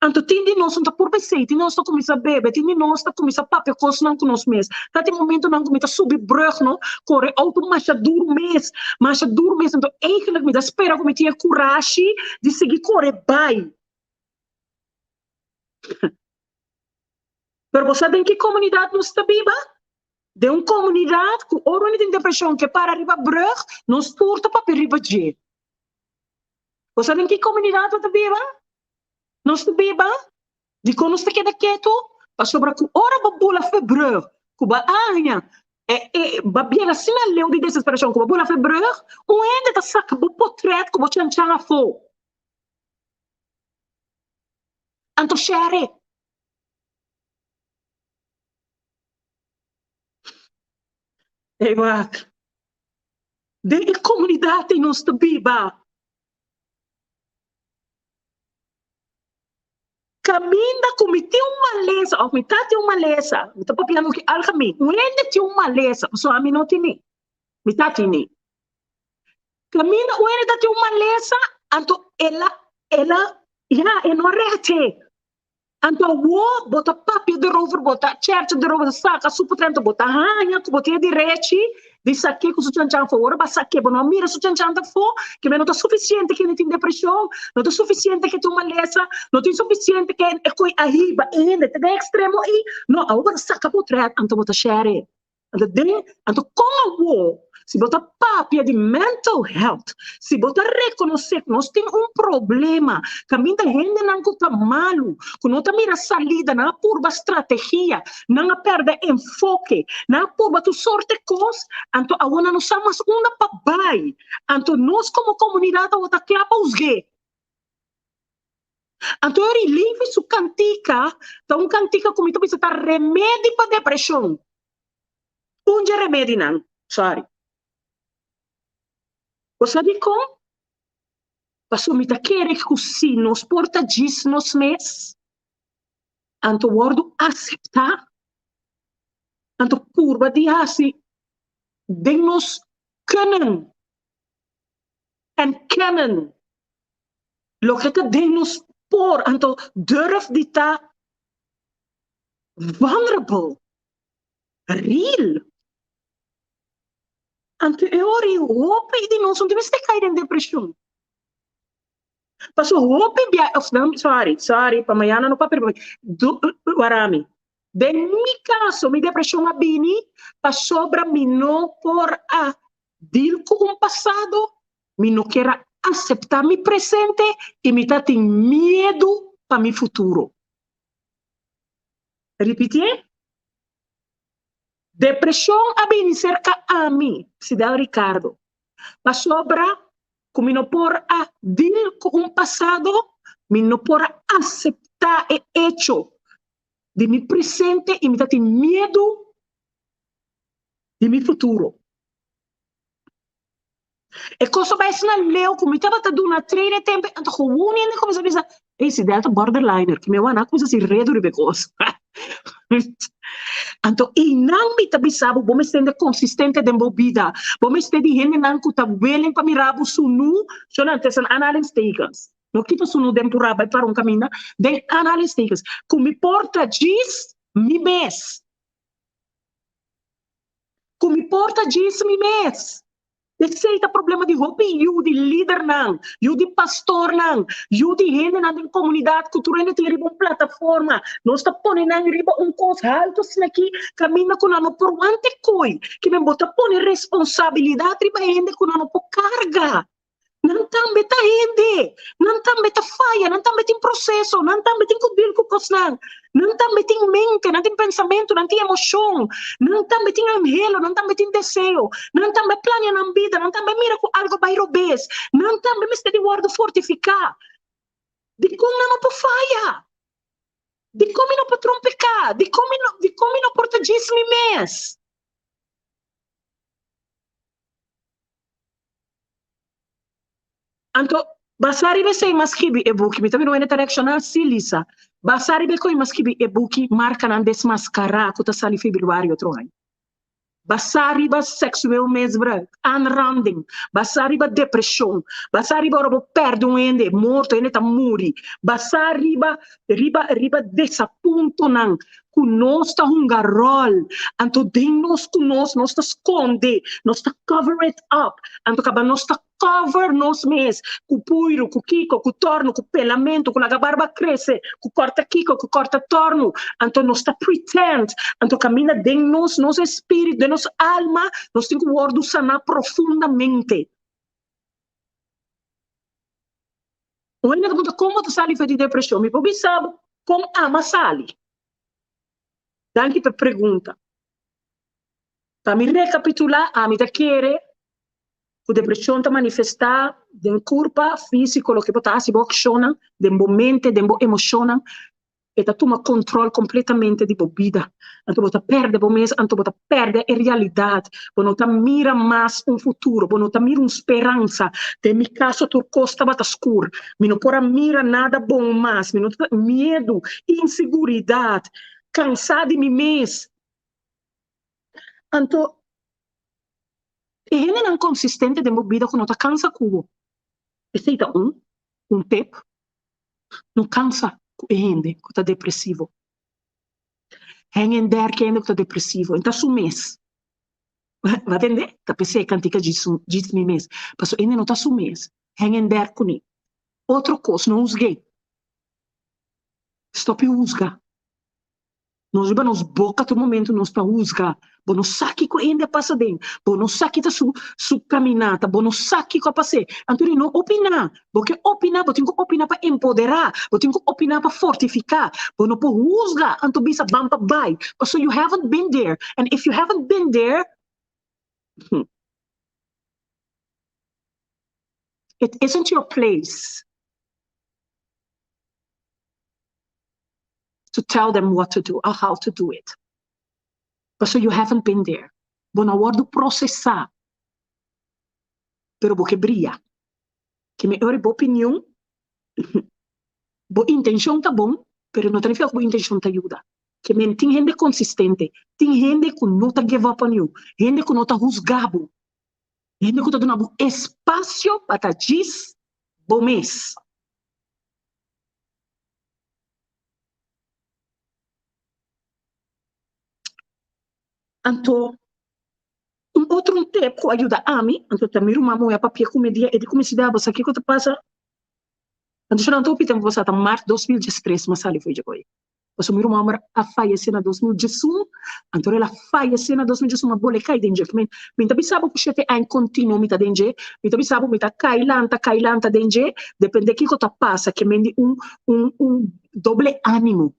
Anto tin di nos no ta purba esei, tin di nos ta kuminsá bebe, tin di nos ta kuminsá papia kosnan ku nos mes. Ta tin momentunan ku mi ta subi brùg no, kore outo masha duru mes, masha duru mes. Anto eigentlik mi ta spera ku mi tin e kurashi di sigui kore bai. Pero bo sa den ki komunidat nos ta biba? Den un komunidat ku ora un tin depreshon ke para riba brùg, nos tur ta papia riba dje. Bo sa den ki komunidat bo ta biba? Nos ta biba? Dikon nos ta keda ketu? Pasobra ku ora bo bula fe brug, ku bo a haña e e bo a biega asina leu di desesperashon ku bo bula fe brug, un hende ta saka bo potrèt ku bo chanchan afó. Anto share e. Ey wak, den e komunidat ei nos ta biba. Kaminda ku mi tin un malesa òf mi ta tin un malesa, mi ta papiando ki algemeen, un hende tin un malesa, pasobra ami no tini, mi ta tini. Kaminda un hende ta tin un malesa, anto el a, el a, ya, e no a rèt e. Anto awor bo ta papia derover, bo ta chèrcha derover, bo ta saka su potrèt, bo ta haña ku bo tin e derechi di sak'é ku su chanchan afó. Ora bo a sak'é, bo no a mira su chanchan ta afó, kimen no ta sufisiente ku hende tin depreshon, no ta sufisiente ku e tin un malesa, no tin sufisiente ku e koi a hiba e hende te den e ekstremo ei. No, awor bo ta saka potrèt, anto bo ta share e. Anto den, anto kon awor si bo ta papia di mental health, si bo ta rekonosé ku nos tin un problema kaminda hendenan ku ta malu, ku no ta mira salida, nan a purba strategia, nan a pèrdè enfoke, nan a purba tur sorte kos, anto awor nan no sa mas unda pa bai. Anto nos komo komunidat awor ta kla pa husg'é. Anto e Relief su kantika ta un kantika ku mi ta bisa ta remedi pa depreshon. Un dje remedinan, sorry. Bo sa dikon? Pasobra mi ta kere ku si nos por ta djis nos mes, anto wòrdu aseptá, anto purba di hasi den nos kunnen en kennen loke ta den nos por, anto durf di ta vulnerable, real. Anto e ora ei hopi di nos no ta mester kai den depresion. Pasobra hopi bia, of no, sorry, sorry, pa mañana no papia wara mi. Den mi kaso mi depresion a bini pasobra mi no por a deal ku un pasado, mi no kier a aseptá mi presente i mi ta tin miedu pa mi futuro. Ripitié? Depreshon a bini serka ami, Sidel Ricardo, pasobra ku mi no por a deal ku un pasado, mi no por a aseptá e echo di mi presente i mi ta tin miedu di mi futuro. E kos a bai asina leu ku mi tabata duna training e tempu anto gewoon hende kuminsá bisa, ey si Delta borderliner, ki mi a wak nan a kuminsá hasi redu riba e kos. Anto einan mi ta bisa bo, bo mester hende konsistente den bo bida, bo mester di hendenan ku ta willing pa mira bo sunu, shonnan tussen aanhalingstekens, no kita sunu den purá bai para un kaminda, den aanhalingstekens, ku mi por ta djis mi mes. Ku mi por ta djis mi mes. Esei ta problema di hopi yu di lidernan, yu di pastornan, yu di hendenan den komunidat ku tur hende tin riba un plataforma. Nos ta pone nan riba un kos haltu asina aki kaminda ku nan no por wanta e koi. Kimen bo ta pone responsabilidat riba hende ku nan no por karga. Nan tambe ta hende, nan tambe ta faya, nan tambe tin proseso, nan tambe tin ku deal ku kosnan, nan tambe tin mente, nan tin pensamentu, nan tin emoshon, nan tambe tin anhelo, nan tambe tin deseo, nan tambe a plania nan bida, nan tambe a mira ku algo bai robes, nan tambe mester di wòrdu fortifiká. Dikon nan no por faya? Dikon mi no por trompeká? Dikon mi no, dikon mi no por ta djis mi mes? Anto, basá riba esei m'a skibi e buki. Mi ta bira wende ta reakshoná sí, Lisa. Basá riba e koi m'a skibi e buki Markanan Desmaskará ku ta sali febrüari otro aña. Basá riba seksueel misbruik, aanranding, basá riba depreshon, basá riba ora bo pèrdè un hende, morto, hende ta muri, basá riba riba riba desapuntonan ku nos ta hunga ròl, anto den nos ku nos, nos ta skonde, nos ta cover it up, anto kaba nos ta cover nos mes ku puiru, ku kiko, ku tòrnu, ku pelamentu, ku laga barba krese, ku kòrta kiko, ku kòrta tòrnu, anto nos ta pretend, anto kaminda den nos, nos espíritu, den nos alma, nos tin ku wòrdu saná profundamente. Un hende ta puntra kon bo ta sali for di depreshon, mi por bisa bo kon ama sali. Danki pa e pregunta. Pa mi rekapitulá, ami ta kere ku depreshon ta manifestá den kurpa, físiko, loke bo ta hasi, bo akshonnan, den bo mente, den bo emoshonnan. E ta tuma kontrol kompletamente di bo bida. Anto bo ta pèrdè bo mes, anto bo ta pèrdè e realidat. Bo no ta mira mas un futuro, bo no ta mira un speransa. Den mi kaso tur kos tabata skur. Mi no por a mira nada bon mas. Mi no ta miedu, inseguridat, kansá di mi mes. Anto e hendenan konsistente den bo bida ku no ta kansa ku bo, esei ta un un tep, no kansa ku e hende ku ta depresivo. Hang in there ku e hende ku ta depresivo, e ta su mes. Bo a tende? Ta p'esei e kantika djis mi mes, pasobra e hende no ta su mes. Hang in there kuné. Otro kos, no husg'é. Stòp di husga. Nos riba nos boka tur momento nos ta husga. Bo no sa kiko hende a pasa den. Bo no sa ki ta su su kaminata. Bo no sa kiko a pas'é. Anto di no opiná. Bo ke opiná, bo tin ku opiná pa empoderá. Bo tin ku opiná pa fortifiká. Bo no por husga anto bisa ban pa bai. Pasobra you haven't been there. And if you haven't been there, it isn't your place. To tell them what to do or how to do it. Pasobra you haven't been there. Bo no a wordo procesa, pero bo ke bria. Ke mi ora bo opinion, bo intencion ta bon, pero no ta nifica cu bo intencion ta yuda. Ke men tin hende consistente, tin hende cu no ta give up on you, hende cu no ta huzga bo, hende cu ta duna bo espacio pa ta djis bo mes. Anto, un otro un tep ku a yuda ami, anto ta mi ruman muhé a papia ku mi dia e di ku mi si bo sa kiko ta pasa? Anto shon anto hopi tempu pasá ta mart 2013 mi a sali for dje koe. Pasobra mi ruman homber a fayesé na 2011, anto el a fayesé na 2011 mi a bole kai den dje. Mi mi ta bisa bo ku shete aña kontinuo mi ta den dje, mi ta bisa bo mi ta kai lanta kai lanta den dje, depende kiko ta pasa ke men di un un un doble animo,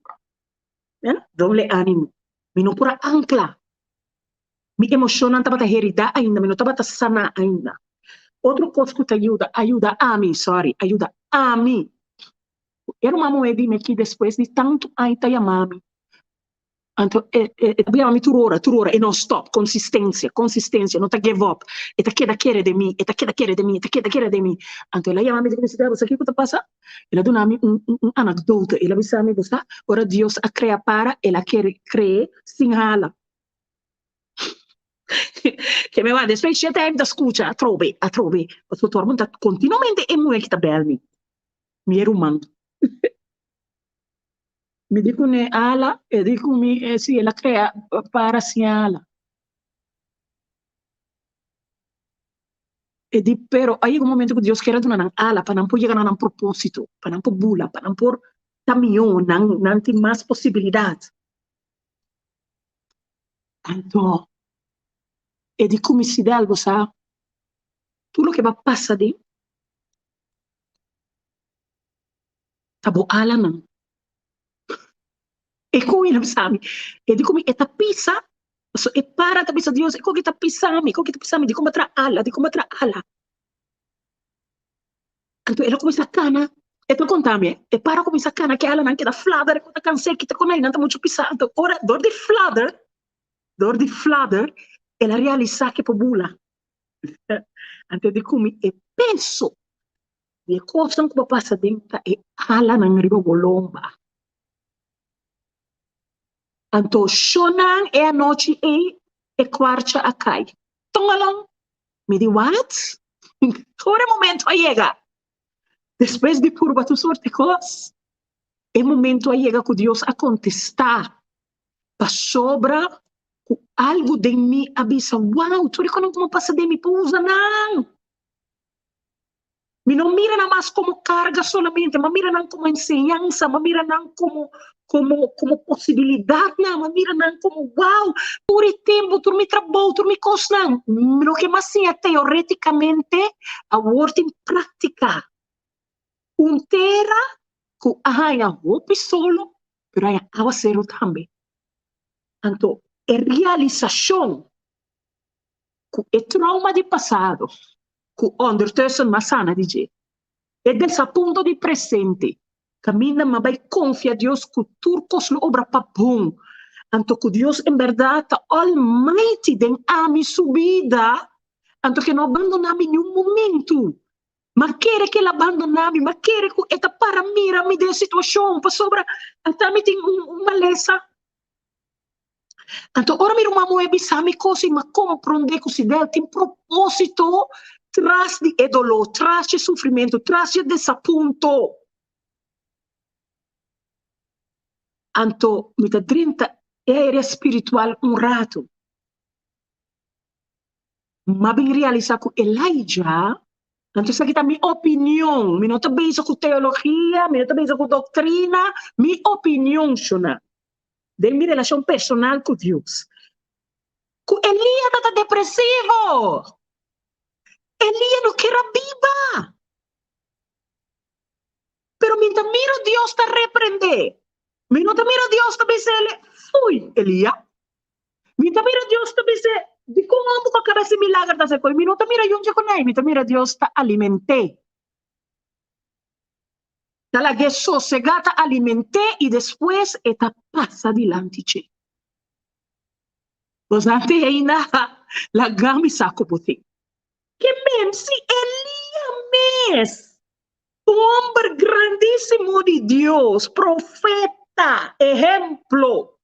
doble animo. Mi no por a ankla, mi emoshonnan tabata heridá ainda, mi no tabata saná ainda. Otro kos ku ta yuda, a yuda ami, sorry, a yuda ami E ruman muhé di mi aki despues di tantu aña ta yama mi. Anto e e ta yama mi tur ora, tur ora, e no stop, konsistensia, konsistensia, no ta give up. E ta keda kere den mi, e ta keda kere den mi, e ta keda kere den mi. Anto el a yama mi, di mi, Bo sa kiko ta pasa? El a duna mi un un anekdote. El a bisa mi, Bo sa, ora Dios a krea para, el a kere kre'é sin hala. Ke mi wak despues shete aña mi ta skucha atrobe, atrobe. Pasobra tur ora mi ta kontinuamente e muhé ki ta bèl mi. Mi e ruman. Mi di kuné ala, e di ku mi e si el a krea para sin ala. E di pero a yega un momento ku Dios kier a duna nan ala pa nan por yega na nan propósito, pa nan por bula, pa nan por ta mihó, nan nan tin mas posibilidat. Anto e di ku mi Sidel bo sa tur loke bo a pasa den. Ta bo alanan. E ku mi bisa mi, e di ku mi e ta pisa, pasobra e para ta bisa Dios, e ku ta pisa mi, e ku ta pisa mi, dikon bo a traha ala, dikon bo a traha ala. Anto el a kuminsá kana, e ta konta mi, e para kuminsá kana ku e alanan keda flader, e ku ta kans'é, kita ku nan ta muchu pisá. Anto ora dor di flader, dor di flader, el a realisá ku e por bula. Anto di ku mi e peso di e kosnan ku bo pasa den ta e alanan riba bo lomba. Anto shonnan e anochi ei e kwarcha a kai. Tongalon! Mi di wat? Ora e momento a yega. Despues di purba tur sorti kos, e momento a yega ku Dios a kontestá. Pasobra ku algu den mi a bisa, Wow, tur e konan ku mi a pasa den mi por usa nan! Mi no mira nan mas komo karga solamente, mi a mira nan komo enseñansa, mi a mira nan komo komo komo posibilidatnan, mi a mira nan komo, wow, tur e tempu, tur mi trabou, tur mi kosnan, loke mi a siña teoretikamente awor tin práktika. Un tera ku a haña hopi solo, pero a haña awaseru tambe. Anto e realisashon ku e trauma di pasado ku ondertussen m'a sana di dje, e desapunto di presente, kaminda m'a bai konfia Dios ku tur kos lo obra pa bon, anto ku Dios en bèrdat ta almighty den ami su bida, anto ke no a bandoná mi niun momentu. M'a kere ku el a bandoná mi, m'a kere ku e ta para mira mi den situashon, pasobra ata mi tin un malesa. Anto ora mi ruman muhé bisa mi kos i m'a komprondé ku si Del tin propósito tras di e doló, tras dje sufrimentu, tras dje desapunto. Anto mi ta drenta e aire spiritual un ratu. M'a bin realisá ku Elijah, anto esaki ta mi opinion, mi no ta bezig ku teologia, mi no ta bezig ku doktrina, mi opinion shona. Den mi relashon personal ku Dios. Ku Elia tabata depresivo. Elia no kier a biba. Pero mi ta mira Dios ta reprendé. Mi no ta mira Dios ta bis'é, Fui, Elia. Mi ta mira Dios ta bis'é, Dikon amo ku a kaba si milager ta hasi koe? Mi no ta mira yunchi kuné. Mi ta mira Dios ta aliment'é. Ta lag'é sosegá, ta aliment'é i despues e ta pasa dilanti dje. Bos a te ainda laga mi sa ku bo tin. Ke men si Elia mes, un homber grandísimo di Dios, profeta, ehemplo,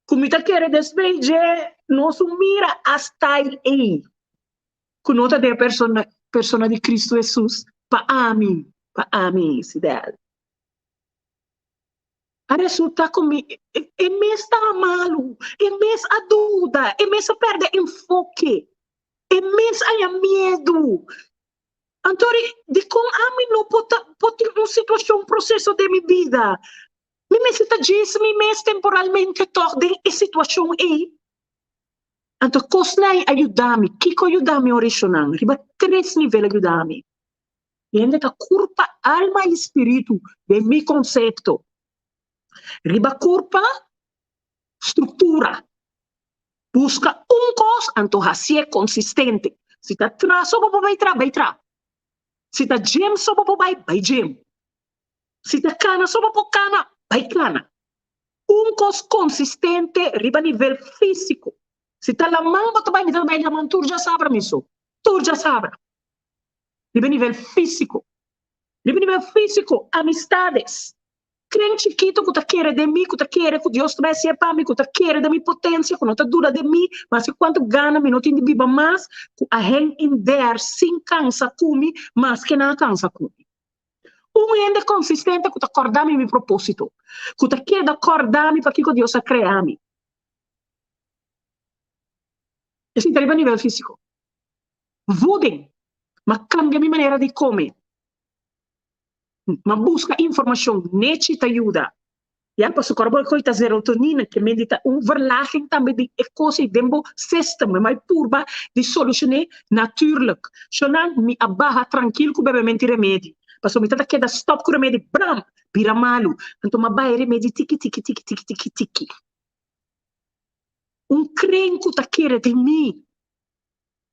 ku mi ta kere despues dje nos un mira a style ei. Ku no ta den persona persona di Cristo Hesus pa ami, pa ami, Sidel. A resulta ku mi e mes ta malu, e mes a duda, e mes a perde enfoke, e mes a haña miedu. Anto dikon ami no por ta por tin un situashon, un proseso den mi bida? Mi mester ta djis mi mes temporalmente tòg den e situashon ei. Anto kosnan ei a yuda mi. Kiko a yuda mi orashonnan? Riba tres nivel a yuda mi. Hende ta kurpa, alma i spiritu den mi konsepto. Riba kurpa, struktura. Buska un kos anto hasié konsistente. Si ta tra so bo por bai tra, bai tra. Si ta gym so bo por bai, bai gym. Si ta kana so bo por kana, bai kana. Un kos konsistente riba nivel físiko. Si ta laman bo ta bai, mi ta bai laman tur djasabra mi so. Tur djasabra. Riba nivel físiko. Riba nivel físiko, amistades. Kren chikitu ku ta kere den mi, ku ta kere ku Dios ta bai hasié pa mi, ku ta kere den mi potensia, ku no ta duda den mi, maske kuantu gana mi no tin di biba mas, ku a hang in there sin kansa ku mi, maske nan a kansa ku mi. Un hende konsistente ku ta kòrda mi mi propósito, ku ta keda kòrda mi pakiko Dios a krea mi. Esei ta riba nivel físiko. Voeding, M'a kambia mi manera di kome. M'a buska informashon, nechi ta yuda. Ya, pasobra ora bo koe ta serotonina, ke mende ta un verlaging tambe di e kos ei den bo system. Mi bai purba di solushoné natuurlik. Shonan, mi a baha trankil ku bebementi remedi. Pasobra mi ta ta keda stop ku remedi, bram! Bira malu. Anto mi a bai remedi tiki tiki tiki tiki tiki tiki. Un kren ku ta kere den mi.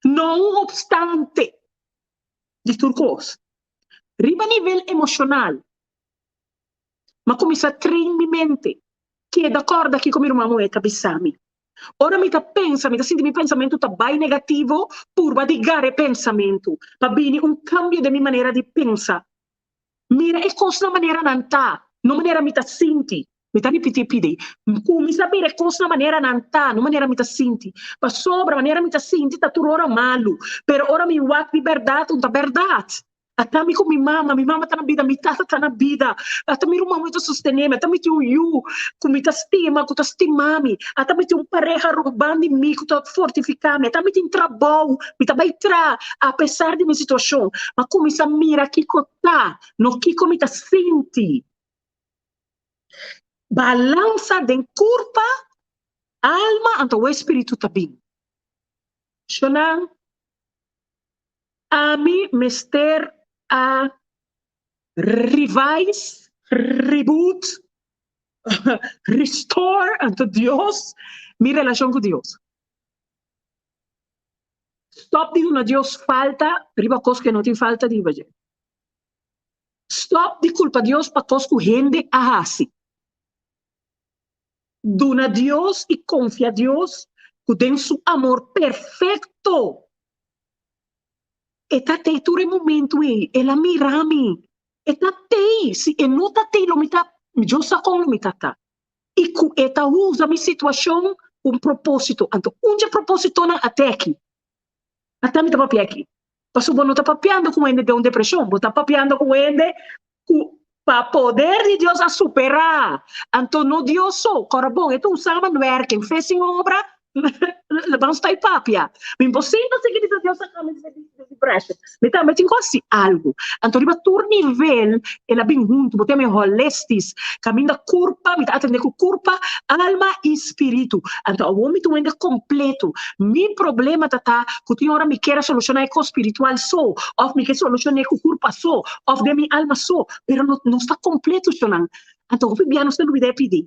No un obstante di tur kos. Riba nivel emoshonal. M'a kuminsá train mi mente. Keda kòrda kiko mi ruman muhé ta bisa mi. Ora mi ta pensa, mi ta sinti mi pensamentu ta bai negativo, purba di gara e pensamentu pa bini un kambio den mi manera di pensa. Mira e kosnan manera nan ta, no manera mi ta sinti. Mi ta ripití e pidi ei. Kuminsá mira e kosnan manera nan ta, no manera mi ta sinti. Pasobra manera mi ta sinti ta tur ora malu, pero ora mi wak di bèrdat, un ta bèrdat. Ata mi ku mi mama, mi mama ta na bida, mi tata ta na bida, ata mi ruman mi ta sostené mi, ata mi tin un yu ku mi ta stima, ku ta stima mi, ata mi tin un pareha rònt di mi ku ta fortifiká mi, ata mi tin trabou, mi ta bai traha apesar di mi situashon. Mi a kuminsá mira kiko ta, no kiko mi ta sinti. Balansa den kurpa, alma anto e spiritu ta bin. Shonnan. Ami mester a revise, reboot, restore anto Dios. Mi relashon ku Dios. Stòp di duna Dios falta riba kos ku e no tin falta riba dje. Stòp di kulpa Dios pa kos ku hende a hasi. Duna Dios i konfia Dios ku den su amor perfekto e ta tei tur e momentu ei. El a mira mi. E ta tei. Si e no ta tei lo mi ta, Dios sa kon lo mi ta ta. I ku e ta usa mi situashon ku un propósito. Anto un dje propósitonan a te aki. Ata mi ta papia aki. Pasobra bo no ta papiando ku hende den un depreshon, bo ta papiando ku hende ku pa poder di Dios a superá. Anto no Dios so, kòrda bon, e ta un samenwerking, fe sin obra Ban sta i papia. Mi por sinta sigui bisa Dios a kami di depression. Mi tambe tin ku hasi algu. Anto riba tur nivel el a bin huntu. Bo ta yama e holistis. Kaminda kurpa, mi ta atende ku kurpa, alma i spiritu. Anto awor mi ta un hende kompleto. Mi problema ta ta ku tin ora mi kier a solushoná e kos spiritual so, òf mi ke solushon'é ku kurpa so, òf den mi alma so. Pero no no sta kompleto shonnan. Anto hopi bia nos ta lubida e pidi.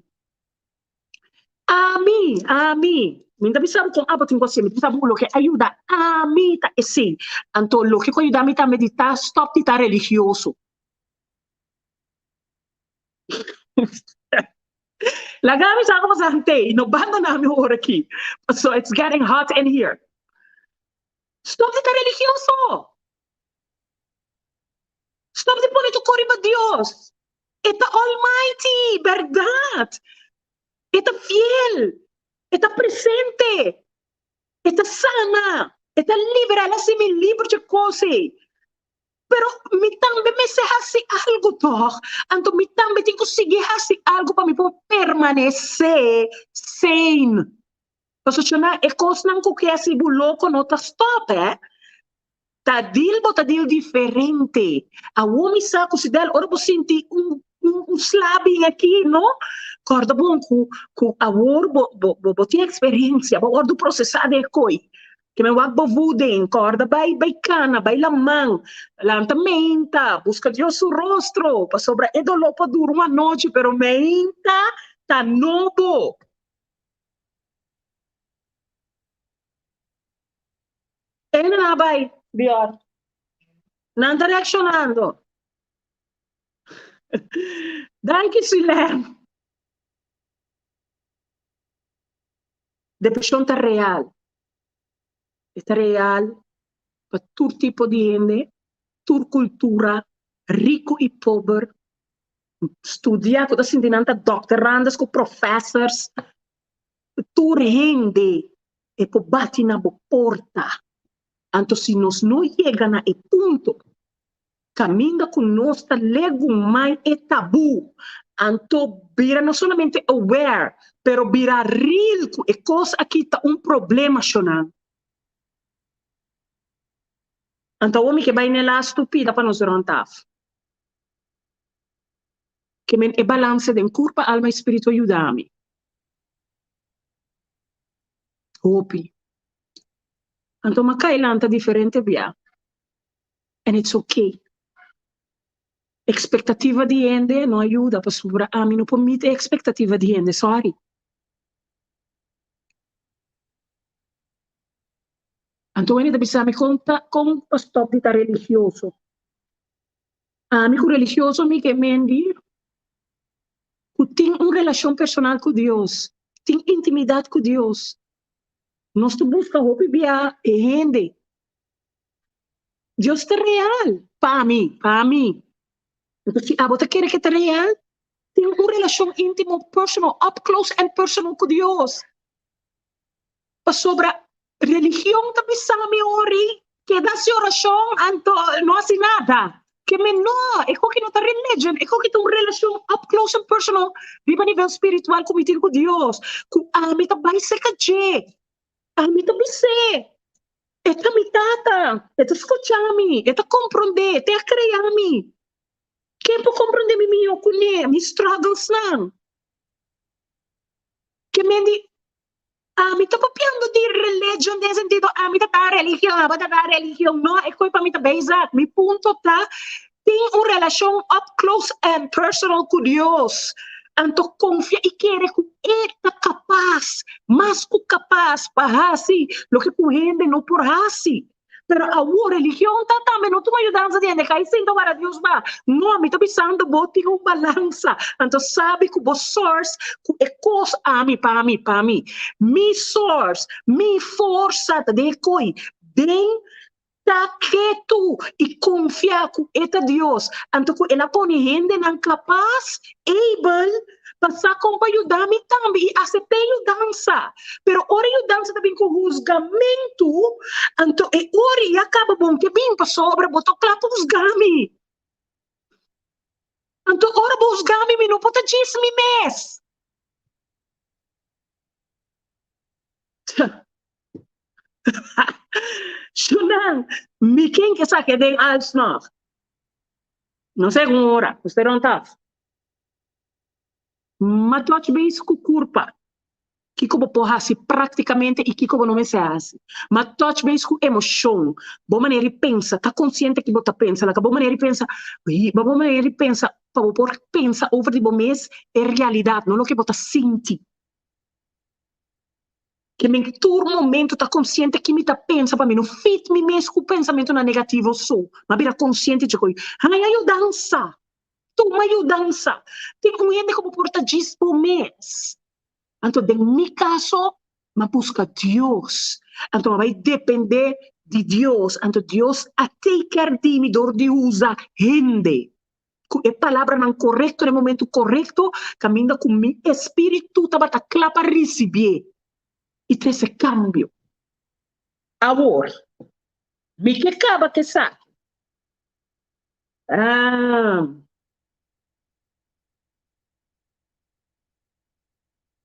Ami, ami. Mi ta bisa bo kon abo tin ku hasi, mi ta bisa bo loke a yuda ami ta esei. Anto loke ku a yuda mi tambe di ta stòp di ta religioso. Laga mi sa komo sa hant'ei, no bandoná mi ora aki, pasobra it's getting hot in here. Stòp di ta religioso! Stòp di pone tur kos riba Dios. E ta Almighty, bèrdat. E ta fiel. E ta presente. E ta sana. E ta liberá. El a hasi mi liber dje kos ei. Pero mi tambe mester hasi algu tòg. Anto mi tambe tin ku sigui hasi algu pa mi por permanesé sane. Pasobra e kosnan ku ke hasi bo loko no ta stòp, hè. Ta deal bo ta deal diferente. Awor mi sa ku si del ora bo sinti un un sla bin aki no, kòrda bon ku ku awor bo bo bo tin eksperensia, bo a wòrdu prosesá den e koi. Ke men wak bo voeding, kòrda bai bai kana, bai laman, lanta meinta, buska Dios su rostro, pasobra e doló por dura un anochi pero meinta ta nobo. Ene nan a bai, Dior. Nan ta reakshonando. Danki, Suilem. Depreshon ta real. E ta real pa tur tipo di hende, tur kultura, riku i pober, studia ku ta sinti nan ta doktorandes ku professors. Tur hende e por bati na bo porta. Anto si nos no yega na e punto kaminda ku nos ta legumai e tabú, anto bira no solamente aware, pero bira real ku e kos aki ta un problema shonal. Anto awor mi ke bai na e lastu pida pa nos rond af. Ke men e balanse den kurpa, alma i spiritu a yuda mi. Hopi. Anto m'a kai lanta diferente bia. And it's okay. Expectativa di hende no a yuda pasobra ami no por meet e expectativa di hende, sorry. Anto hende ta bisa mi kon ta kon pa stop di ta religioso. Ami ku religioso mi ke mendi ku tin un relashon personal ku Dios, tin intimidat ku Dios. Nos ta buska hopi bia e hende. Dios ta real pa mi, pa mi. Enton si abo ta kere ke ta real, tin un relashon intimo, personal, up close and personal ku Dios. Pasobra religion ta bisa mi ori, keda hasi orashon anto no hasi nada. Ke mi no, e koki no ta religion, e koki ta un relashon up close and personal riba nivel spiritual ku mi tin ku Dios, ku ami ta bai serka dje, ami ta bis'é, e ta mi tata, e ta skucha mi, e ta komprondé, te a krea mi. Ken por komprondé mi mihó kuné, mi strugglesnan? Ke men di, Ami ta papiando di religion den sentido ami ta ta religion, abo ta ta religion. No, e koi pa mi ta bezig. Mi punto ta tin un relashon up close and personal ku Dios. Anto konfia i kere ku e ta kapas, mas ku kapas, pa hasi loke ku hende no por hasi. Pero awor religion ta tambe no tuma yudansa di hende, kai sinta wara Dios ba. No, mi ta bisando bo tin un balansa. Anto sabi ku bo source, ku e kos ami, pa mi, pa mi. Mi source, mi forsa ta den e koi, den Ta ketu i konfia ku e ta Dios, anto ku el a pone hendenan kapas, able, pa sa kon pa yuda mi tambe i aseptá e yudansa. Pero ora e yudansa ta bin ku husgamentu, anto e ora i a kaba bon ke bin, pasobra bo ta kla pa husga mi. Anto ora bo husga mi, mi no por ta djis mi mes. Shunan, mi ken ke sake den alsnog? No sé un ora, usted rond af. Ma touch base ku kurpa. Kiko bo por hasi praktikamente i kiko bo no mester hasi. Ma touch base ku emoshon. Bo manera di pensa, ta konsiente ki bo ta pensa. Laka bo manera di pensa, bo manera di pensa pa bo por pensa over di bo mes e realidat, no loke bo ta sinti. Ke mi tur momento ta konsiente ki mi ta pensa pa mi no fit mi mes ku pensamentonan negativo so. Mi a bira konsiente dje koe, haña yudansa! Tuma yudansa! Tin un hende ku bo por ta djis bo mes. Anto den mi kaso, mi a buska Dios. Anto mi a bai depende di Dios. Anto Dios a take care di mi dor di usa hende. Ku e palabranan korekto na e momentu korekto, kaminda ku mi espíritu tabata kla pa risibié i trese kambio. Awor, mi ke kaba ku esaki. Ah.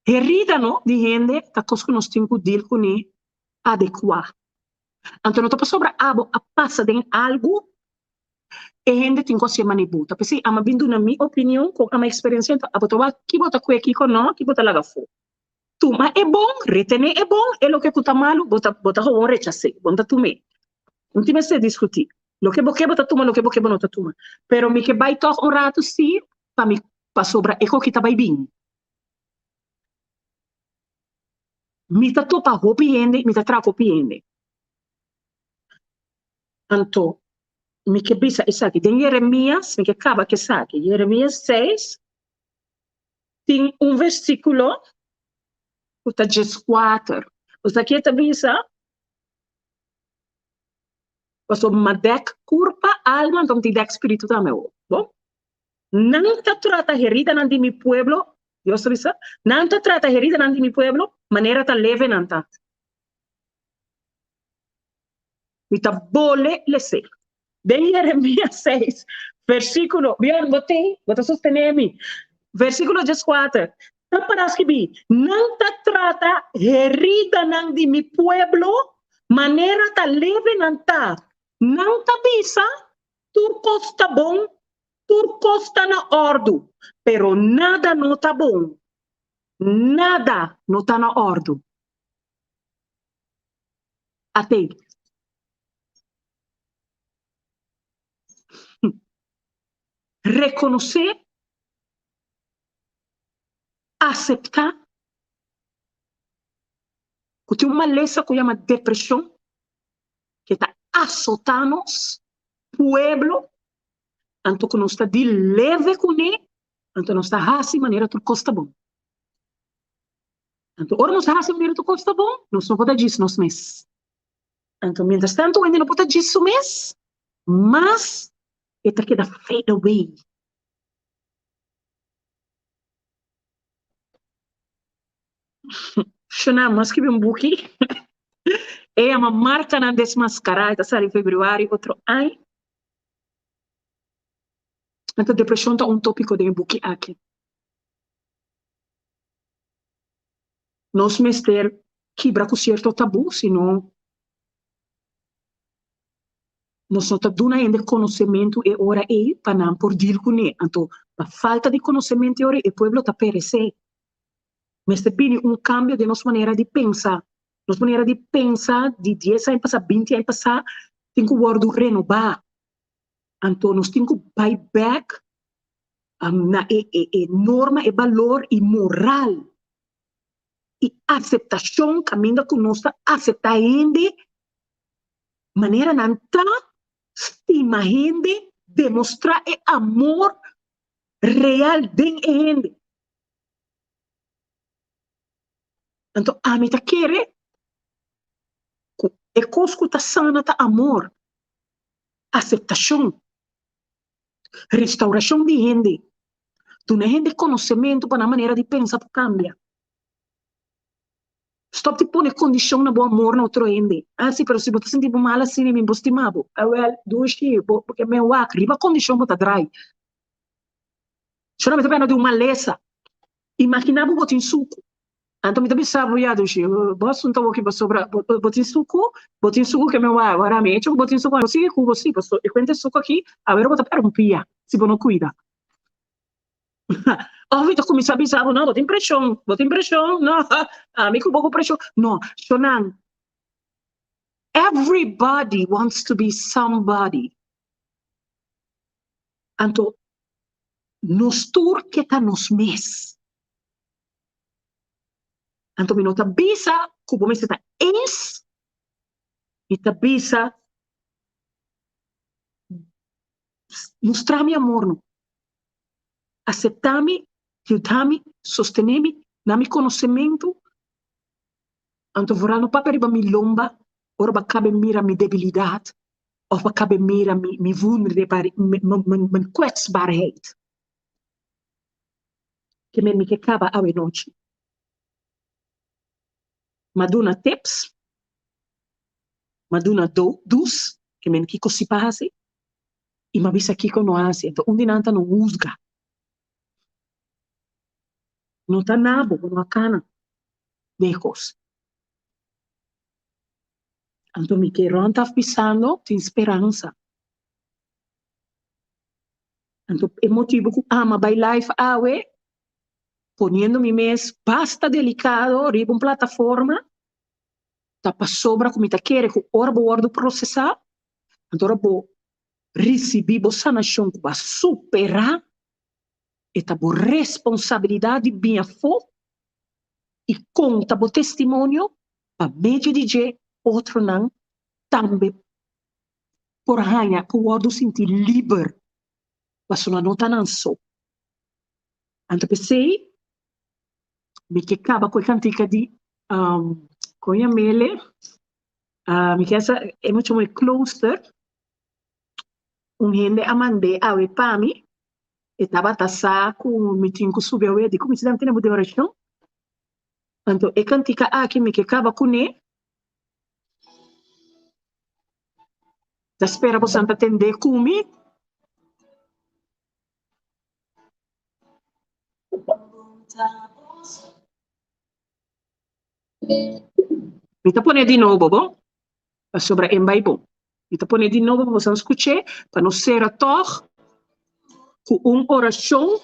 Herida no di hende ta kos ku nos tin ku deal kuné adekuá. Anto no ta pasobra abo a pasa den algu E hende tin ku hasié manera bo ta. P'esei ama bin duna mi opinion kon ama eksperensia enton abo ta wak ki bo ta kue kiko no, ki bo ta laga afó. Tuma e bon, retené e bon, e loke ku ta malu bo ta bo ta gewoon rechas'é, bo no ta tum'é. No tin mester diskutí. Loke bo ke bo ta tuma, loke bo ke bo no ta tuma. Pero mi ke bai tòg un ratu sí pa mi pasobra e koki ta bai bin. Mi ta topa hopi hende, mi ta traha ku hopi hende. Anto, mi ke bisa esaki den Jeremias, mi ke kaba ku esaki, Jeremias seis, tin un versíkulo ku ta dieskuater. Bo sa ke ta bisa? Pasobra mi a dèk kurpa, alma, anto mi tin dèk spiritu tambe awor. Bon, nan ta trata heridanan di mi pueblo, Dios ta bisa, nan ta trata heridanan di mi pueblo manera ta leve nan ta. Mi ta bole les'é. Den Jeremias seis, versíkulo, Bjorn, bo tin? Bo ta sostené mi? Versíkulo dieskuater, ta para skibí, Nan ta trata heridanan di mi pueblo manera ta leve nan ta. Nan ta bisa, Tur kos ta bon, tur kos ta na òrdu, pero nada no ta bon. Nada no ta na òrdu. Atei. Rekonosé, aseptá ku tin un malesa ku yama depreshon ke ta asotá nos pueblo, anto ku nos ta di leve kuné, anto nos ta hasi manera tur kos ta bon. Anto ora nos hasi manera tur kos ta bon, nos no por ta djis nos mes. Anto mientras tanto hende no por ta djis su mes, mas e ta keda fade away. Shona, mi a skibi un buki, e yama Markanan Desmaskará, e ta sali februari otro aña. Anto depreshon ta un topiko den e buki aki. Nos mester kibra ku sierto tabú, sino nos no ta duna hende konosementu e ora ei pa nan por deal kuné. Anto, pa falta di konosementu e ora ei e pueblo ta peresé. Mester bini un kambio den nos manera di pensa. Nos manera di pensa di dies aña pasá, binti aña pasá tin ku wòrdu renobá. Anto nos tin ku bai bèk. Na e e e norma, e balor i moral i aseptashon kaminda ku nos ta aseptá hende manera nan ta, stima hende, demostrá e amor real den e hende. Anto ami ta kere ku e kos ku ta sana ta amor, aseptashon. Restaurashon di hende, Duna hende konosementu pa nan manera di pensa por kambia. Stòp di pone kondishon na bo amor na otro hende. Ah si, pero si bo ta sinti bo mal asina mi bo stima bo. Awèl, dushi, bo ke men wak, riba kondishon bo ta drai. Solamente ta pena di un malesa. Imaginá bo bo tin suku. Anto mi ta bisa bo, ya dushi, bo asuntu awoki pasobra bo tin suku, bo tin suku ke mi wak, wara mi hecho ku bo tin suku, bo sigui ku bo si, pasobra e kuenta e suku aki, awor bo ta pèrdè un pia si bo no kuida. Òf mi ta kuminsá bisa bo, no, bo tin preshon, bo tin preshon, no, ami ku bo ku preshon, no, shonnan, everybody wants to be somebody. Anto nos tur ke ta nos mes. Anto mi no ta bisa ku bo mester ta eens, mi ta bisa mustra mi amor no, asepta mi, yuda mi, sostene mi na mi konosementu, anto vooral no papia riba mi lomba ora bo a kabe mira mi debilidat òf bo a kabe mira mi mi kwetsbaarheid. Ke men mi ke kaba awe nochi. M'a duna tips, m'a duna do's, ke men kiko si pa hasi, i m'a bisa kiko no hasi. Enton un di nan ta no husga. No ta na bo, bo no a kana den e kos. Anto mi ke rònt af bisando tin speransa. Anto e motibu ku ama bai live awe, poniendo mi mes basta delikado riba un plataforma, ta pasobra ku mi ta kere ku ora bo wòrdu prosesá, anto ora bo risibí bo sanashon ku bo a superá, e ta bo responsabilidat di bin afó i konta bo testimonio pa medio di dje otronan tambe por haña ku wòrdu sinti liber pasobra no ta nan so. Anto p'esei mi ke kaba ku e kantika di Koña Mele, mi ke sa e mucha moe klooster, un hende a mand'é awe pa mi, e tabata sa ku mi tin ku subi awe, di ku mi si nan tene bo den orashon. Anto e kantika aki mi ke kaba kuné. Ta spera boso ta tende ku mi. Mi ta pone di nobo bo, pasobra e bai bon. Mi ta pone di nobo pa boso skuch'é, pa nos sera tòg ku un orashon.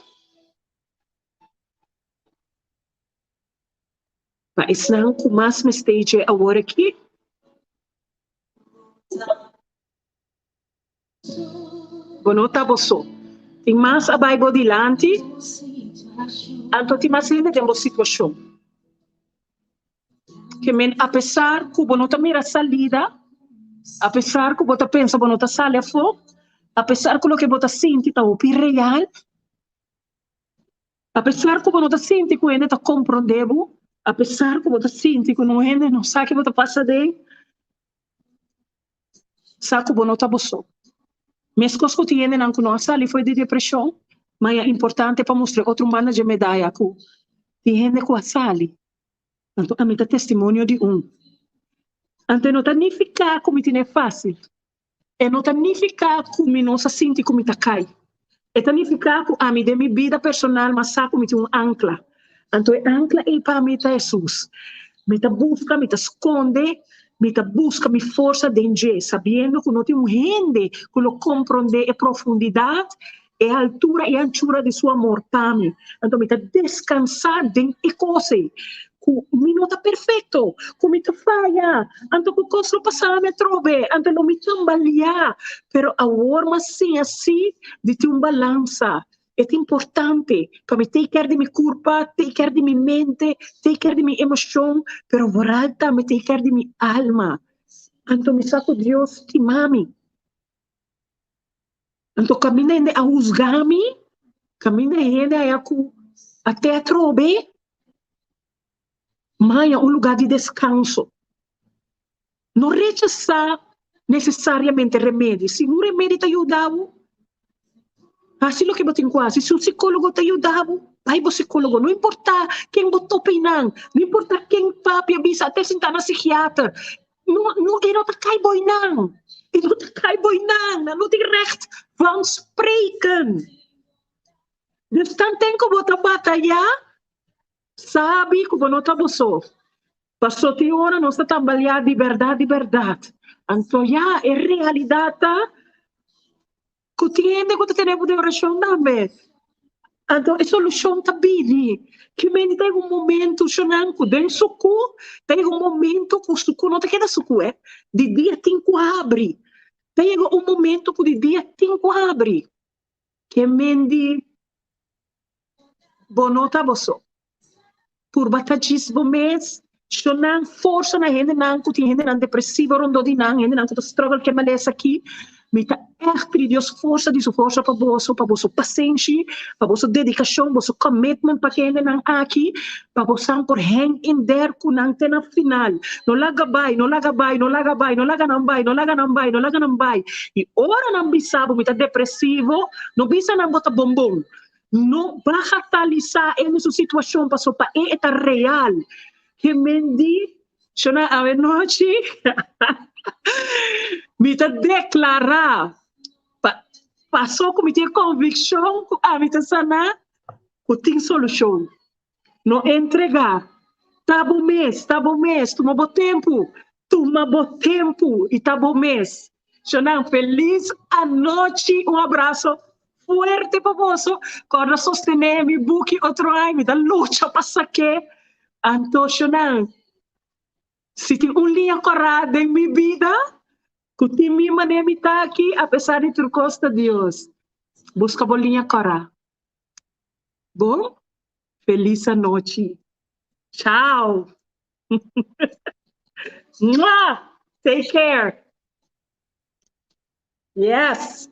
Pa esnan ku mas mester dje awor aki. Bo no ta bo so. Tin mas a bai bo dilanti, anto tin mas hende den bo situashon. Ke men apesar ku bo no ta mira salida, apesar ku bo ta pensa bo no ta sali afó, apesar ku loke bo ta sinti ta hopi real, Apesar ku bo no ta sinti ku hende ta komprondé bo, apesar ku bo ta sinti ku no hende no sa ke bo ta pasa den, sa ku bo no ta bo so. Meskos ku tin hendenan ku no a sali for di depreshon, ma ya importante pa mustra e otro banda dje medaya ku tin hende ku a sali. Anto ami ta testimonio di un. Anto e no ta nifiká ku mi tene fásil. E no ta nifiká ku mi no sa sinti ku mi ta kai. E ta nifiká ku ami den mi bida personal mas sa ku mi tin un ankla. Anto e ankla ei pa mi ta Hesus. Mi ta buska, mi ta skonde, mi ta buska mi forsa den dje, sabiendo ku no tin un hende ku lo komprondé e profundidat, e altura i anchura di su amor pa mi. Anto mi ta deskansá den e kos ei, ku mi no ta perfekto, ku mi ta faya, anto ku kos lo pasa mi atrobe, anto lo mi tambaliá. Pero awor mi a siña sí di tin un balansa. E ta importante pa mi take care di mi kurpa, take care di mi mente, take care di mi emoshon, pero vooral tambe take care di mi alma. Anto mi sa ku Dios stima mi. Anto kaminda hende a husga mi, kaminda hende a haña ku a te atrobe, mi a haña un lugá di deskanso. No rechasá nesesariamente remedi. Si un remedi ta yuda bo, hasi loke bo tin ku hasi. Si un sikólogo ta yuda bo, bai bo sikólogo. No importá ken bo topa einan, no importá ken papia bisa, te sinta na sikiater. No, no, e no ta kai bo einan. E no ta kai bo einan. Nan no tin recht van spreken. Dus tanten ku bo ta batayá, sabi ku bo no ta bo so. Paso tin ora nos ta tambaleá di bèrdat di bèrdat. Anto ya, e realidat ta ku tin hende ku ta tene bo den orashon tambe. Anto e solushon ta bini. Ki mende ta yega un momento shonnan ku den suku, ta yega un momento ku suku no ta keda suku eh. Di dia tin ku habri. Ta yega un momento ku di dia tin ku habri. Ke mende bo no ta bo so. Purba ta djis bo mes. Shonnan forsa na hendenan ku tin hendenan depresivo rondó di nan, hendenan ku ta struggle ku e malesa aki. Mi ta ègt pidi Dios forsa di su forsa pa boso, pa boso pasenshi, pa boso dedikashon, boso commitment pa ku e hendenan aki, pa bosan por hang in there ku nan te na final. No laga bai, no laga bai, no laga bai, no laga nan bai, no laga nan bai, no laga nan bai. I ora nan bisa bo mi ta depresivo, no bisa nan bo ta bonbon. No bagatalisá e mesun situashon pasobra pa e e ta real. Ke men di, Shona awenochi mi ta deklará pa paso ku mi tin e konvikshon ku ami ta saná ku tin solushon. No entregá. Ta bo mes, ta bo mes. Tuma bo tempu, tuma bo tempu i ta bo mes. Shonnan, felis anochi. Un abraso fuerte pa boso. Kòrda sostené mi buki otro aña. Mi ta lucha pa sak'é. Anto, shonnan, si tin un liña kòrá den mi bida, ku tin mi manera mi ta aki, apesar di tur kos, ta Dios. Buska bo liña kòrá. Bon, felis anochi. Chao. Mwah! Take care. Yes.